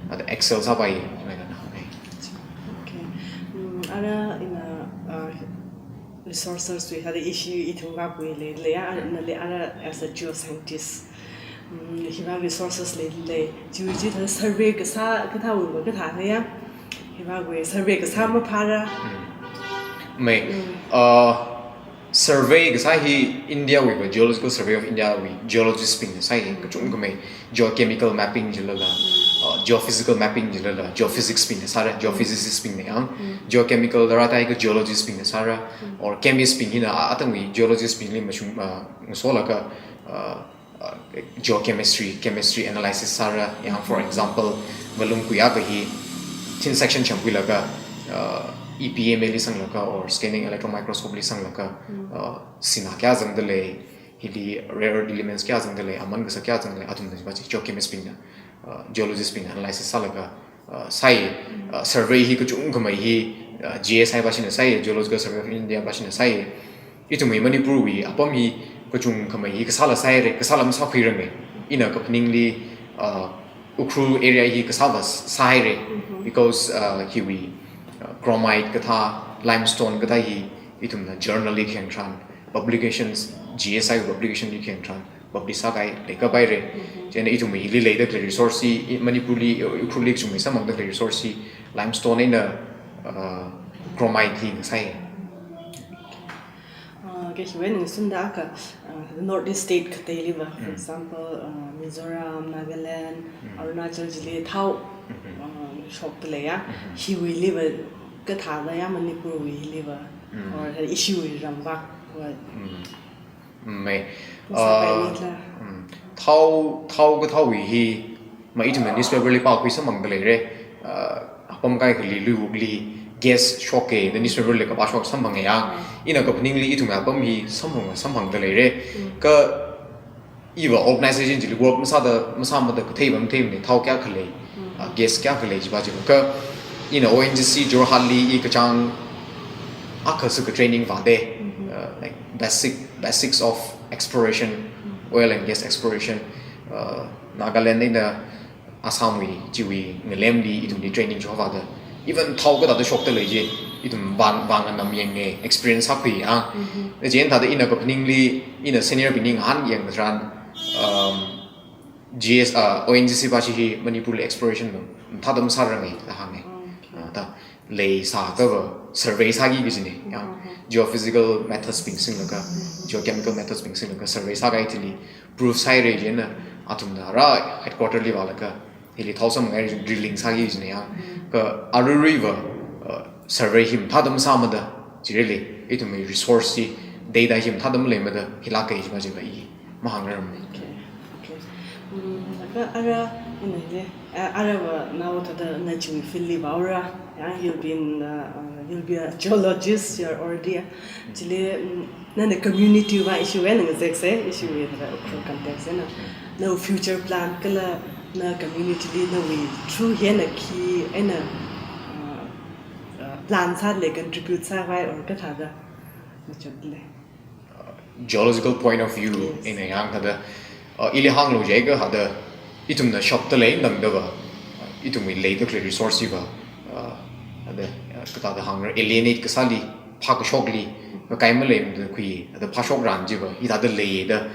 thāda excel sāpai, chieina thāda. Okay. Mm, ara ina, uh, resources wui thāda ishi ithum vākhui leilei ya, ara, nali ara as a geoscientist. Mm, hiva resources leilei, chiwui chi thāda survey kasā kathāwui va kathāna ya. Hivawui survey kasā maphāra. Mei, uh, survey kasā hi India wui va Geological Survey of India wui geologist bingna sāi, kachungkhamei geochemical mapping jilala, uh, geophysical mapping jilala, geophysics bingna sāra, geophysicist bingna yang, geochemical la rātaiakha geologist bingna sāra, or chemist bing hina a-, atangwui geologist bingli mashung, uh, ngasolaga, uh, uh, geochemistry, chemistry analysis sāra, yang, for example, malung khuiakha hi thin section chamkhuilaga, uh, E P M A li sanglaga or scanning electron microscope li sanglaga, uh, sinā kayā zangda lei, hili rare earth elements kayā zangda lei, aman kasā kayā zangda lei, athumna chiva chi geochemist bingna, uh, geologist bingna analysis sālaga, uh, sāi, uh, survey hi kachungkhamei hi, uh, G S I vāshina sāi, Geological Survey of India vāshina sāi. Ithumwui Manipur wui apam hi kachungkhamei hi kasāla sāhaira, kasāla masākhuiranga. Ina kaphaningli, uh, Ukhrul area hi kasāva s-, sāhaira, because, uh, hiwui, uh, chromite kathā, limestone kathā hi ithumna journal li khayang tharan, publications, G S I publication li khayang tharan publish sākahai leikapai haira. Chieina ithumwui hili leida khalei resource hi, i-, Manipur li, i-, Ukhrul li kachungmei samphangda khalei resource hi limestone eina, uh, chromite hina sāi. Uh, ke hiwui eina ngasunda akha, uh, North East state khateiliva, for example, uh, Mizoram, Nagaland, Arunachal chili thao, uh, shokda leiya. Hiwuiliva kathāna ya Manipur wuiliva, or ishiwui ramvak va. Mei. Masāpai Uh, nila. Mm. Thao, thao kathāwui hi, ma ithumna newspaper li pākhui samphangda leira. Uh, apam kaikhali luili gas shoka da newspaper li kapā shok samphanga ya. Ina kaphaningli ithumwui apam hi samphang, samphangda leira. Kha iva organization chili work masāda, masāmada kathei pam theimana, thao kayākha lei, uh, gas kayākha lei chiva chiva. Kha ina O N G C Jorhat li i kachāng akha sākha training vāda, uh, like basic basics of exploration, oil and gas exploration, uh, Nagaland eina Assam wui chiwui ngalemli ithumli training chihova da. Even thao kathāda shokta lei chi, ithum vang vang nam yanga experience hakhui ya. Chieina thāda ina kaphaningli, ina senior bingli ngahān yangtharan, um, G S, uh, O N G C pa chi hi Manipur li exploration mathāda masāranga da hānga. Ah, ta lei sākha va survey sāki kajina ya. Geophysical methods bing singlaga, geochemical methods bing singlaga survey sākahai thili proof sāhaira chieina athumna ara headquarter li vālaga hili thao samngai drilling sāki kajina ya. Kha aruiruiva, uh, survey hi mathāda masāmada, chili ithumwui resource chi, data hi mathāda maleimada hilāka kaji pa chi va i mahāngrarmana. Okay. Okay. Mm, laga ara, ina le, a- ara va nao thāda na chiwui field li vāhaora, ya, you'll be in, uh, uh, you'll be a geologist, you're already a, chili, mm, nana community va issue eina ngazeksa, issue wui thāda Ukhrul context eina. Na future plan kala na community li nawui through hi eina khi eina, uh, uh, plan sāda lei, contribute sākhavai or kathāda machuk lei. Geological point of view, yes, eina yangkha thāda, uh, ili hānglu jiakha thāda, ithumna shapta lei nangda va, uh, ithumwui leida khalei resource va, uh, thāda, uh, kathāda hāngra, alienate kasāli, phākashokli, kakai maleimada khui, thāda phāshokran chi va, hithāda leida,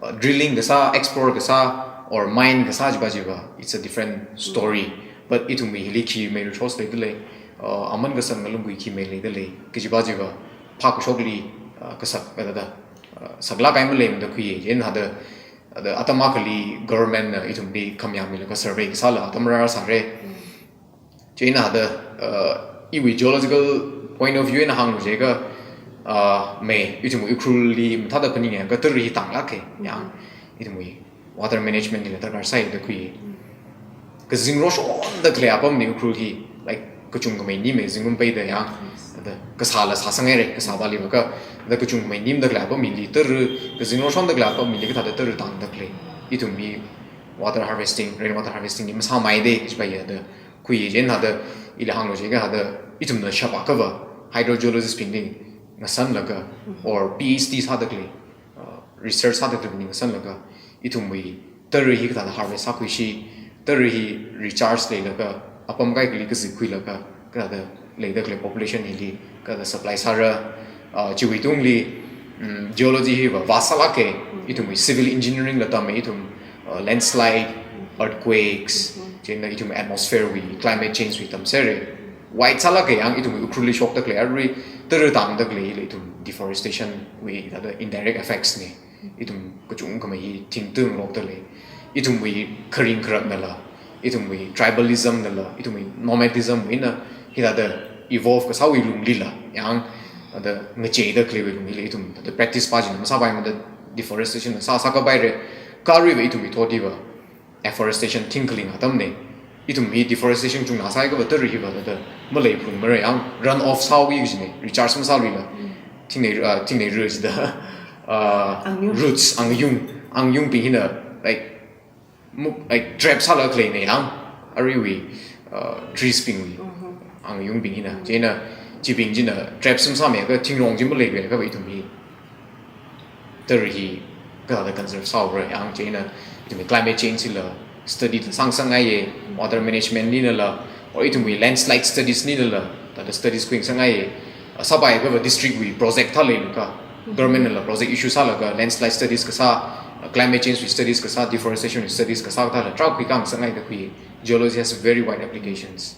uh, drilling kasā, explore kasā, or mine kasā chi pa chi va, it's a different story. But ithumwui hili khi mi resource leida lei, uh, aman kasang ngalunggui khi mi leida lei, kaji pa chi va, phākashokli, uh, kasak, kathāda, uh, saklāk kahai maleimada khuiya. Chieina thāda, thāda atam akhali government na ithumli khamayā milaga survey kasāla atam rāra sāra. Chieina thāda, uh, iwui geological point of view eina hānglu jiakha, uh, mi ithumwui Ukhrulli mathāda phaningakha tara hi tānglāka ya. Ithumwui water management hila darkar sāi da khui. Kazing roshonda khalei apamna Ukhrul hi, like, kachungkhamei nima zingkum peida ya. Thāda kasāla sāsanghaira, kasā pali va kha, thāda kachungkhamei nimada khalei apam hili tara, kazing roshonda khalei apam hili kathāda tara tāngda khalei. Ithum hi water harvesting, rainwater harvesting hi masāmada kaji pa ya da khui. Chieina thāda ili hānglu jiakha thāda ithumna shapakha va, hydrogeologist bingli ngasanlaga, or P H D sāda khalei, uh, research sāda khalei bingli ngasanlaga, ithumwui tara hi kathāda harvest sākhuishi, tara hi recharge leilaga, apam kaikhali kazikhuilaga, kathāda leida khalei population hili kathāda supply sāra, uh, chiwui tungli, mm, geology hi va vast sālāka, ithumwui civil engineering la tama, ithum, uh, landslide, earthquakes, chieina ithum atmosphere wui, climate change wui tamsera. Wide sālāka ya, ithumwui Ukhrulli shokda khalei, arui tara tāngda khalei hila ithum deforestation wui thāda indirect effects na. Ithum kachungkhamei hi thing tunglokta lei. Ithumwui kharing kharaknala, ithumwui tribalism nala, ithumwui nomadism wuina hithāda evolve kasāwui lunglila, yang thāda ngacheida khaleiwui lunglila ithum thāda practice pa china masāpaimada deforestation sā sākapaira. Kha arui va ithumwui thot hi va afforestation thingkhaling atamna. Ithum hi deforestation chungna sāakha va tara hi va thāda maleiphungmara, yang run off sāhaoki kajina, recharge masāluila. Thingnei, uh, thingnei ru jida, uh, angyung, roots, angyung, angyungbing hina, like, mu- like, trap sālaga khaleina yang, aruiwui, uh, trees bingwui, angyungbing hina. Chieina, chibing china trap sum sāmiakha thingrong chi maleiluiakha va ithum hi tara hi kathāda conserve sāhaora, yang chieina ithumwui climate change hila study sāngasakngaiya, water management ninala, or ithumwui landslide studies ninala, thāda studies khuingasakngaiya. Sāpaiakha va district wui project thā leilakha, government nala project issue sālaga landslide studies kasā, climate change wui studies kasā, deforestation wui studies kasā thāla tarākha khuikhangasakngai da khui. Geology has very wide applications.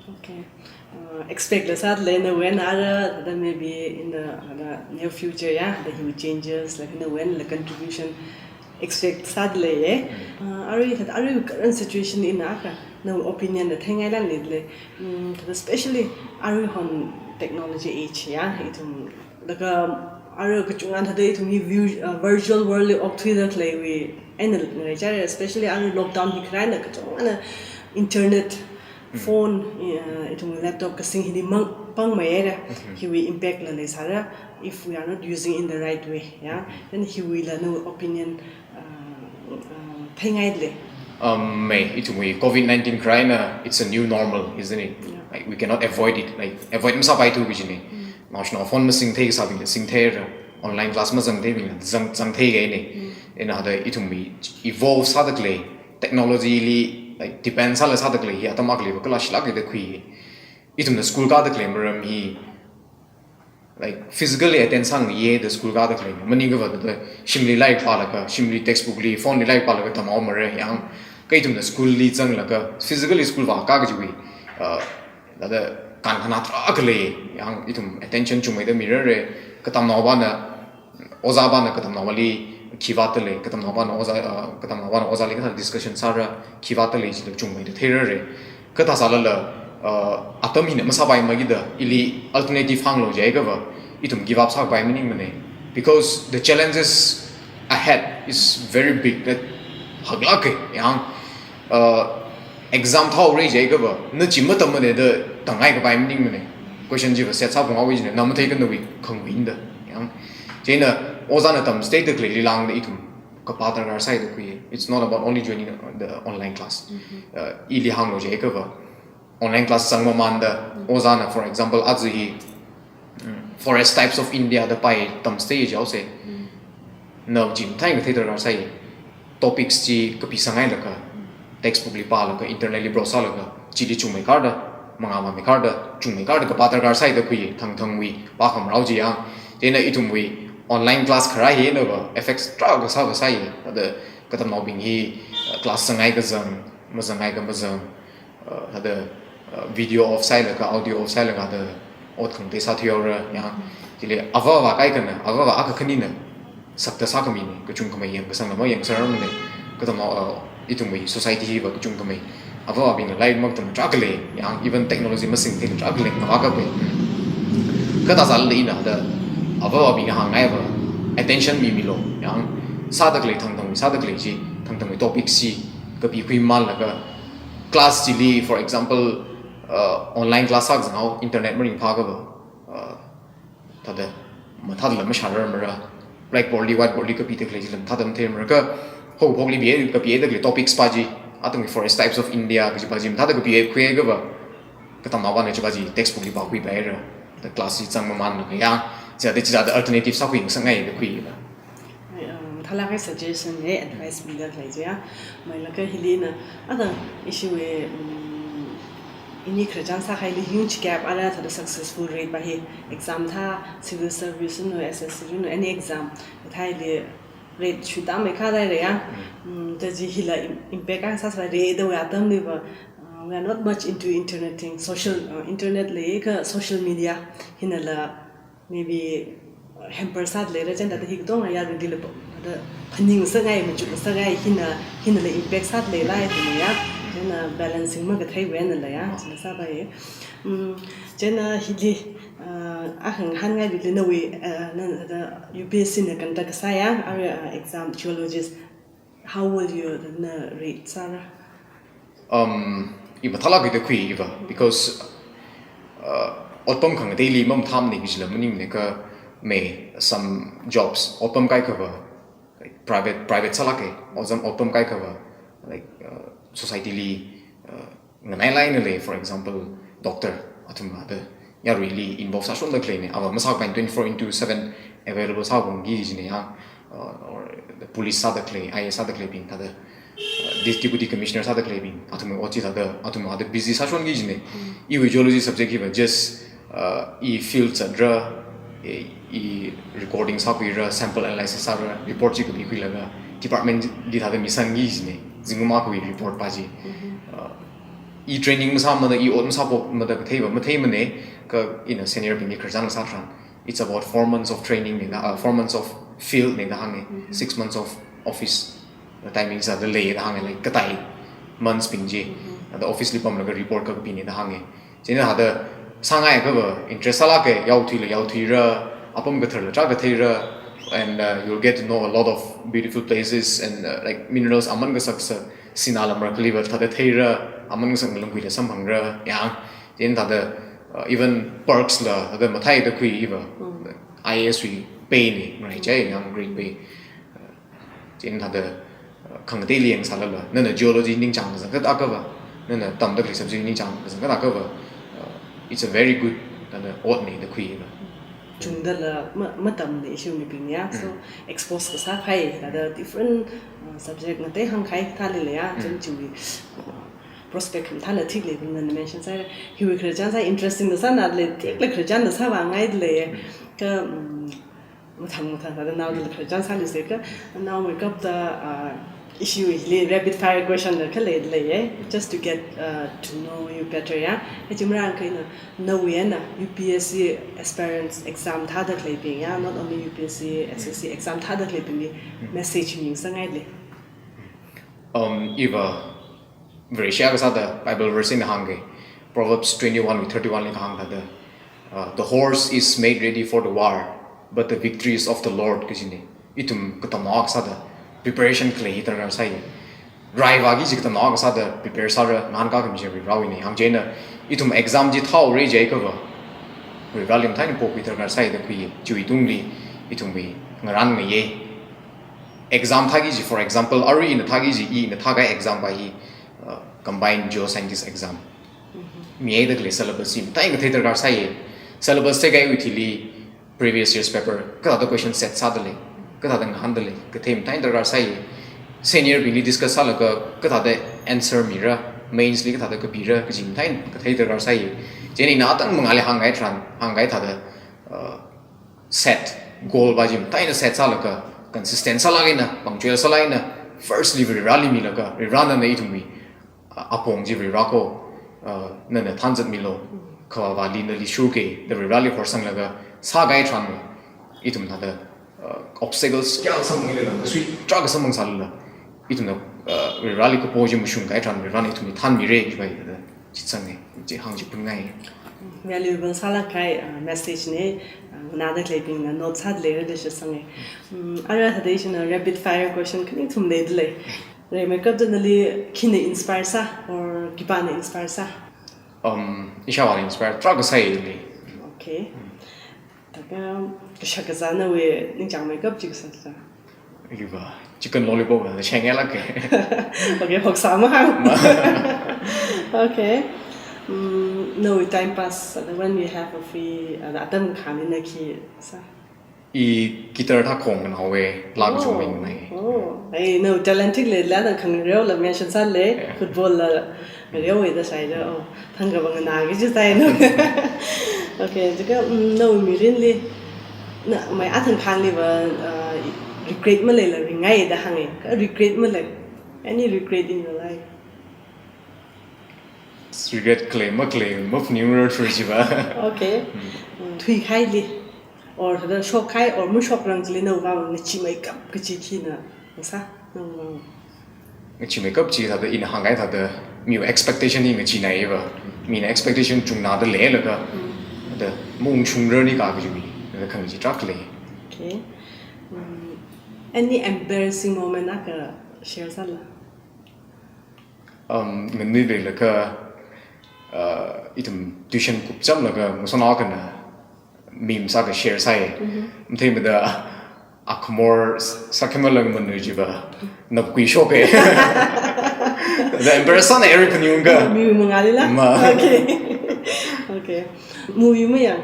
Okay. Uh, expect la sāda lei nawui eina ara, thāda maybe in the, uh, the near future, ya, the huge changes, like, nawui eina la contribution expect sāda leiya. Uh, arui thāda arui current situation eina akha, nawui opinion la theingailākli lei. Mm, thāda especially arui hon technology age, ya, ithum, laga arui kachungkha thāda ithum hi view, uh, virtual world li okthuida khaleiwui eina ngaraichara, especially arui lockdown hi kharā eina kachungkhana internet, phone, uh, ithum laptop kasing hili mang pangmeihaira, hiwui impact la leisāra, if we are not using in the right way, ya. Then hiwuila nawui opinion, uh, uh, theingaili lei. Um, mei, ithumwui covid nineteen kharā eina, it's a new normal, isn't it? Yeah. Like, we cannot avoid it. Like, avoid masāpaithu kajina. naoshinao phone masingthei kasābingla singtheira, online class mazangtheibingla zang zangthei kahaina. Chieina hithāda ithumwui evolve sāda khalei, technology li, like, depend sāla sāda khalei hi atam akhaliva kala shilāka da khui. Ithumna school kāda khalei maram hi, like, physically attend sāngaiya da school kāda khalei. Maningakha va da shimli lairik pālaga, shimli textbook li, phone li lairik pālaga tamhaomara yang. Kha ithumna school li zanglaga, physically school vākā kajiwui, uh, thāda kankhanā tarākha lei yang, ithum attention chungmeida mirara, katamnaovana, ojāvana katamnaovali khi vātda lei, katamnaovana ojā, uh, katamnaovana ojāli kathā discussion sāra, khi vātda lei chila chungmeida theirara. Kha thāsālala, uh, atam hina masāpaimara kida, ili alternative hānglu jiakha va, ithum give up sākapai maningmana. Because the challenges ahead is very big, that haklāka yang, uh, exam thāhaora jiakha va, na chi matammana da tangai kapai maningmana. Question chiva set sāphunghao jina, na matheikha nawui khanguina da yang. Chieina ojāna tamchitheida khaleili lāngda ithum kapā darkar sāi da khui. It's not about only joining the online class. Uh, ili hānglu jiakha va, online class zangmamānda, ojāna, for example, aja hi, mm, Forest Types of India da pai tamchithei jihaosa. Na chi mathāi kathei darkar sāi. Topics chi kapi sāngailaga, textbook li pālaga, internet li browse sālaga, chili chungmeikharda, mangā vāmeikharda, chungmeikharda kapā darkar sāi da khui, thangthangwui pākhangarao chi yang. Chieina ithumwui online class kharā hina va effects tarākha sākasai. Thāda katamnaobing hi, uh, class zangngaikha zang, mazangngaikha mazang, uh, thāda, uh, video off sālaga, audio off sālaga thāda ot khangatei sāthuihaora yang. Chili avāva kaikhana, avāva akha khanina sakta sākhamina, kachungkhamei yangkasangla mayangsārarmana, katamnao, uh, ithumwui society hiva kachungkhamei. Avāvabingla lairik makatam tarākha lei yang, even technology masingthei tarākha lei, ngavākapai. Kha thāsālala ina da, avāvabingna hāngngaiva attention mimilu yang, sāda khalei thangthangwui, sāda khalei chi, thangthangwui topic chi kapikhuimamānlaga, class chili, for example, uh, online class sākazanghao, internet maringphāakha va, uh, thāda mathālala mashārarmara, blackboard li, whiteboard li kapida khalei chila mathāda matheimara. Kha haokaphokli piya, kapiya da khalei topics pa chi, athumwui Forest Types of India kajipa chi mathāda kapikhuiakha va, katamnaovana chipa chi textbook li pākhuipaira. Da class chi zangmamānlaga yang, chithāda, chithāda alternative sākhuingasakngai da khuiya. Ai, um, mathālāk eina suggestion, eh, advice mida khalei chiya. Mailaga hili ina, ada ishiwui, um, ini khararchān sākahaili huge gap, ara thāda successful rate pa hi, exam thā, civil service nu, S S C nu, any exam, thāli rate shuitāmeikharda leiya. Mm, thāda chi hila im-, impact akha sāsāra da wui atamli va, uh, we are not much into internet thing, social, uh, internet leiakha social media hinala maybe, uh, hamper sāda leira, chieina thāda hi katonga yaruilila pa, thāda phaningngasakngai, machukngasakngai, hina, hinala impact sāda leira, hina ya, chieina balancing makatheiwui einala ya, chila sāpai. Mm, chieina hili, uh, akha ngahānngailui nawui, uh, na, na, U P S C na conduct kasā ya, ara, uh, exam geologist. How will you, na rate sāra? Um, i mathālāka da khui iva, because, uh, otpam khangateili mamathāmana kajila maningmana, kha may some jobs, otpam kaikha va, like, private, private sālāka, ot zam otpam kaikha va, like, uh, society li, uh, nganailāk eina lei, for example, doctor, athumva thāda yaruili involve sāshonda khaleina, ava masākapai twenty-four into seven available sāpamki jina ya, uh, or the police sāda khalei, I A S sāda khaleibing thāda, uh, dis-, deputy commissioner sāda khaleibing, athumwui ot chi thāda, athumva thāda busy sāshonki jina. Iwui geology subject hiva just, uh, i field chatra, i, i recording sākhuira, sample analysis sāra, report chi kapikhuilaga, department li thāda misangki jina, zingkum akhawui report pa chi. Uh, i training masāmada, i ot masāpokmada katheiva matheimana, kha ina senior bingli khararchān sātharan, it's about four months of training na da, uh, four months of field na da hānga, six months of office na timing sāda lei da hānga, like, katai months bing chi, thāda office li pamlaga report kakapina da hānga. Chieina thāda sāngaiakha va interest sālāka, yaothuila yaothuira, apam katharla tarākha theira, and, uh, you'll get to know a lot of beautiful places and, uh, like, minerals aman kasaksa, sinā lamra kali va thāda theira, aman kasak malung khuila samphangra, yang, chieina thāda, uh, even perks la thāda mathāi da khui iva, I A S wui pay na, right, chai, yang great pay. Chieina thāda, uh, khangateili yangsālala, nana geology ningchāng kazang khat akha va, nana tamda khalei subject ningchāng kazang khat akha va, uh, it's a very good, thāda otna da khui iva. chungdala ma, matamli issue mibing ya. So, expose kasā phai, thāda different, uh, subject ngatei hāngkahai thāli leiya, chun chiwui, uh, prospect mathāla thik leibing nana mention sāra. Hiwui khararchan sā interesting da sāna lei, thikla khararchan da sāvāngai lei. Kha, um, mathang mathang thāda naodala khararchan sāli se kha, naomeikapta, uh, issue hili rapid fire question la khalei lei, eh? Just to get, uh, to know you better, ya. Kachimrang kaina, nawui eina U P S C aspirants exam thāda khaleibing, ya, not only U P S C, S S C exam thāda khaleibingli message misangai lei. Um, iva Vareshi kasāda Bible verse eina hāngke, Proverbs twenty-one wui thirty-one li kahāng thāda, uh, "The horse is made ready for the war, but the victory is of the Lord," kajina. Ithum katamnao kasāda preparation khalei hi darkar sai. Rai vāki kaji katamnao kasāda prepare sāra, ngahānkā khami chi Varivarāwuina. Hāngchieina ithum exam chi thāhaora jiakhava, Varivarāli mathāna pokhui darkar sai da khui, chiwui tungli ithumwui ngarān ngayei. Exam thāki kaji, for example, arui ina thāki kaji, ina thākahai exam pa hi, uh, combined geoscientist exam. Mihaida khalei syllabus hi mathāna kathei darkar sai. Syllabus theikahaiwui thili previous year's paper, kathāda question set sāda lei, kathāda ngahānda lei, kathei mathāna darkar sai. Senior bingli discuss sālaga kathāda answer mira, mains li kathāda kapira, kaji mathāna kathei darkar sai. Chieina ina atang mangāli hāngkahai tharan, hāngkahai thāda, uh, set, goal pa chi mathāna set sālaga, consistent sālāk eina, punctual sālāk eina, first li Varivarāli milaga, Varivarāna ithumwui, uh, apong chi Varivarā ko, uh, nana thanzatmilu, khavāvāli nali shurke, da Varivarāli horsanglaga, sākahai tharan, ithum thāda, uh, obstacles kayākha samphang leilala, kasui tarākha samphang sālala, ithumna, uh, Varivarāli kapo chi mashungkahai tharan, Varivarāna ithumli thanmira, jiva thāda shitsanga, chi hāngchiphunngai. Valuable sālākkahai, uh, message na, uh, nganāda khaleibingna note sāda leira da shitsanga. Um, ara thāda ishina rapid fire question khani kathum leida lei. Rimeikapta nali khina inspire sā, or khipāna inspire sā? Um, ishāvāna inspire tarākha sai lei. Okay. Thākha, kashak kazā nawui ningchāngmeikap chi kasā sā? Iva, chicken lollipop na sheng elak ke. Okay, hoksā mahāng. Okay. Mm, nawui time pass, uh, when you have a free, uh, atam khani na khi sā? I guitar thākhong nganāhaowa, laa kachungmei nganāi. Oh, ai, nawui talent thik leilala khangareo la mention sālei, football la ngareo da sāhaida, oh, thangkha va nganāki kaji sāhaina. Okay, chikha, mm, nawui mirinli, na, mai athang khangli va, uh, regret maleila ringngai da hānga. Kha regret malei. Any regret in your life? Regret khalei makhalei maphaningra thura jiva. Okay. Mm, thuikahaili, or thāda shokkahai, or mashokrang chili nawui vang ngacheemeikap kaji khina sā, nawui vang? Ngacheemeikap chi thāda ina hāngkahai thāda miwui expectation hi ngacheena iva. Mina expectation chungnada leilaga, thāda maungshungrarnika kajiwui, thāda khangachee tarākha lei. Okay. Mm, any embarrassing moment akha share sālu? Um, nganuiveilakha, uh, ithum tuition kupchamlaga ngasotnao akhana meme sākha share sāi. Matheimada akhamor s-, sākhamar lang manui jiva napkui shoka. The embarrassment na every phaningunga. Mi mangālila? Ma. Okay. Okay. Movie mayang?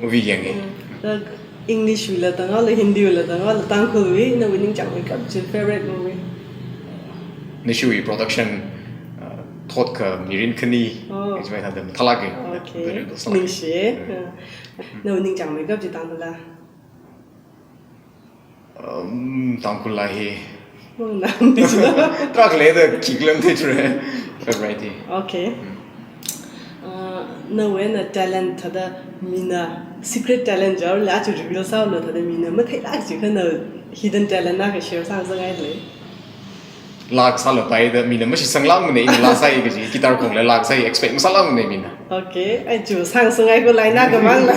Movie yanga. Mm. English wuila tāngalu, Hindi wuila tāngalu, Tangkhul wui, nawui ningchāngmeikap chi, favorite movie? Nishiwui production, uh, thotkha Mirin Khani, oh, kaji mai thāda mathālāka. Okay. Very good. Ningshi. Mm. Uh, nawui ningchāngmeikap chi Tangkhul la? Um, Tangkhul la hi. Mangna. Tarākha leida khikhala matheithura. Favorite hi. Okay. Mm. Uh, nawui eina talent thāda mina secret talent jaorala aja reveal sālu thāda mina matheilāk jiakha nawui hidden talent akha share sāsangngailei. Laa sālapai da mina mashitsanglākmana, ina laa sāi kaji, guitar khongla laa sāi expect masālākmana mina. Okay, ai chi sāsangngaiko laina kamangla.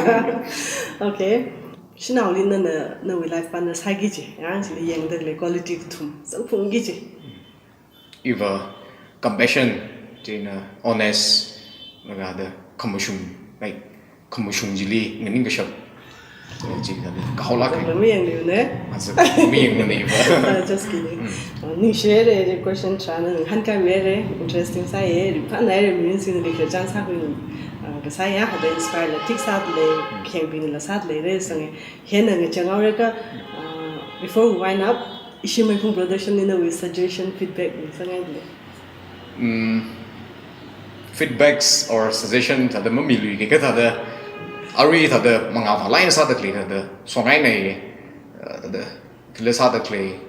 Okay. Shanaoli nana, nawui life partner sāki kaji, ya, chili yangda khalei quality kathum samphangki kaji. Iva compassion, chieina honest, laga da khamashung, like, khamashung chili nganing kashap. Chi thāda kahaolāk. Zangla mayanglu ne? Aza mayangmana iva. Uh, just kidding. Mm. Uh, ningshihaira, question tharāna ngahānkāmira, interesting sāya, ringphānaira, mirin singnali khararchan sākhui, uh, Kasā ya, hada inspire la thik sāda lei, khengbing la sāda leira sāngai. Hina ngachang aureka, uh, before we wind up, ishi Maiphung Production li nawui suggestion, feedback ni sāngai le. Mm, feedbacks or suggestion thāda mamiluike, kha thāda, arui thāda mangā vālai sāda khalei thāda, songai nei, uh, thāda, thāda sāda khalei,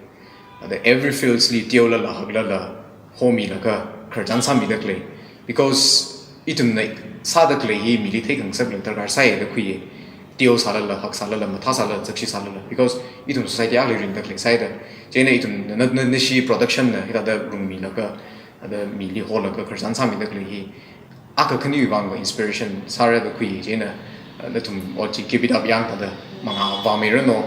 thāda every fields li teolala, haklala, homilaga, khararchan sāmida khalei. Because ithumna sāda khalei hi mili theikhangasak lei darkar sāi da khuiya. Teo sālala, hak sālala, mathā sālala, zakshi sālala. Because ithum society akhali ringda khalei sāida. Chieina ithum na, na, na, nashi production na, hithāda rungmilaga, thāda mili holaga, khararchan sāmida khalei hi. Akha khaniwui vang va inspiration sāra da khui, chieina, uh, nathum ot chi keep it up yang thāda, mangā vāmeiranu,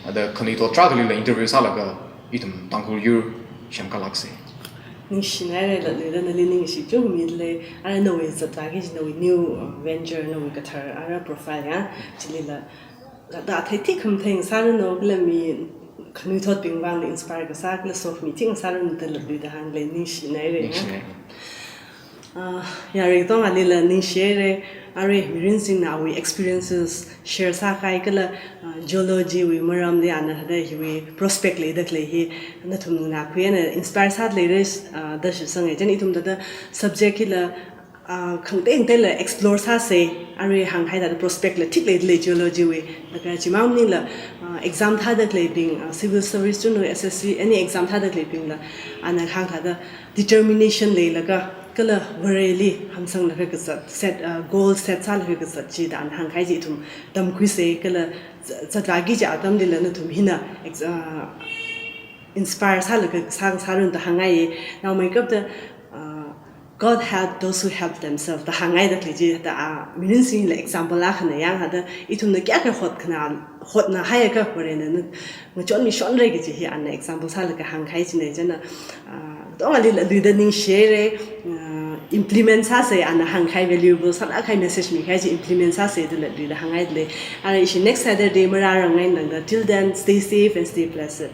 thāda khanuithot tarākhalila interview sālaga, ithum Tangkhul yur semkālāksa. Ningshinaira, latluida nali ningshi chungmi lei, ara nawui zatvāki kaji nawui new, uh, venture, nawui kathar, ara profile ya, chilila, la da thei thik khamathei sāranu, kala mi khanuithotbing vangla inspire kasā, kala sokhami thik sāranu da latluida hānglei, ningshinaira ya. Ningshinaira. Ah, yarui katongalila ningshihaira, arui Mirin Singh nawui experiences share sākahai kala, ah, geology wui maramli ana thāda hiwui prospect leida khalei hi nathumna khuina inspire sāda leira, ah, da shitsanga. Chieina ithum thāda subject hila, ah, khangatei ngateila explore sāsa, arui hānghai thāda prospect la thik leida lei geology wui. Laga chimang maningla, ah, exam thāda khaleibing, ah, civil service chunu S S C, any exam thāda khaleibingla, ana hāng thāda determination leilaga, kala Vareli hamsanglaga kazat, set, uh, goal set sālaga kazat chi da ana hāngkahai chi ithum tamkhuisa, kala za-, zatvāki kaji atamlila nathum hina, ex-, uh, inspire sālaga sā, sāranu da hāngngaiya. Naomeikapta, uh, God help those who help themselves da hāngngaiya da khalei chi da, uh, Mirin Singh la example akhana yang, hada ithumna kayākha hotkhana, hotnahaiakha Varena na ngachonmishonra kaji hi ana example sālaga hāngkahai china. Chieina, ah, katongali latluida ningshihaira, ah, implement sāsa, ana hāngkahai valuable sālākkahai message mikahai chi implement sāsa da latluida hāngngaida lei. Ara ishi next Saturday marārangngailākda, till then, stay safe and stay blessed.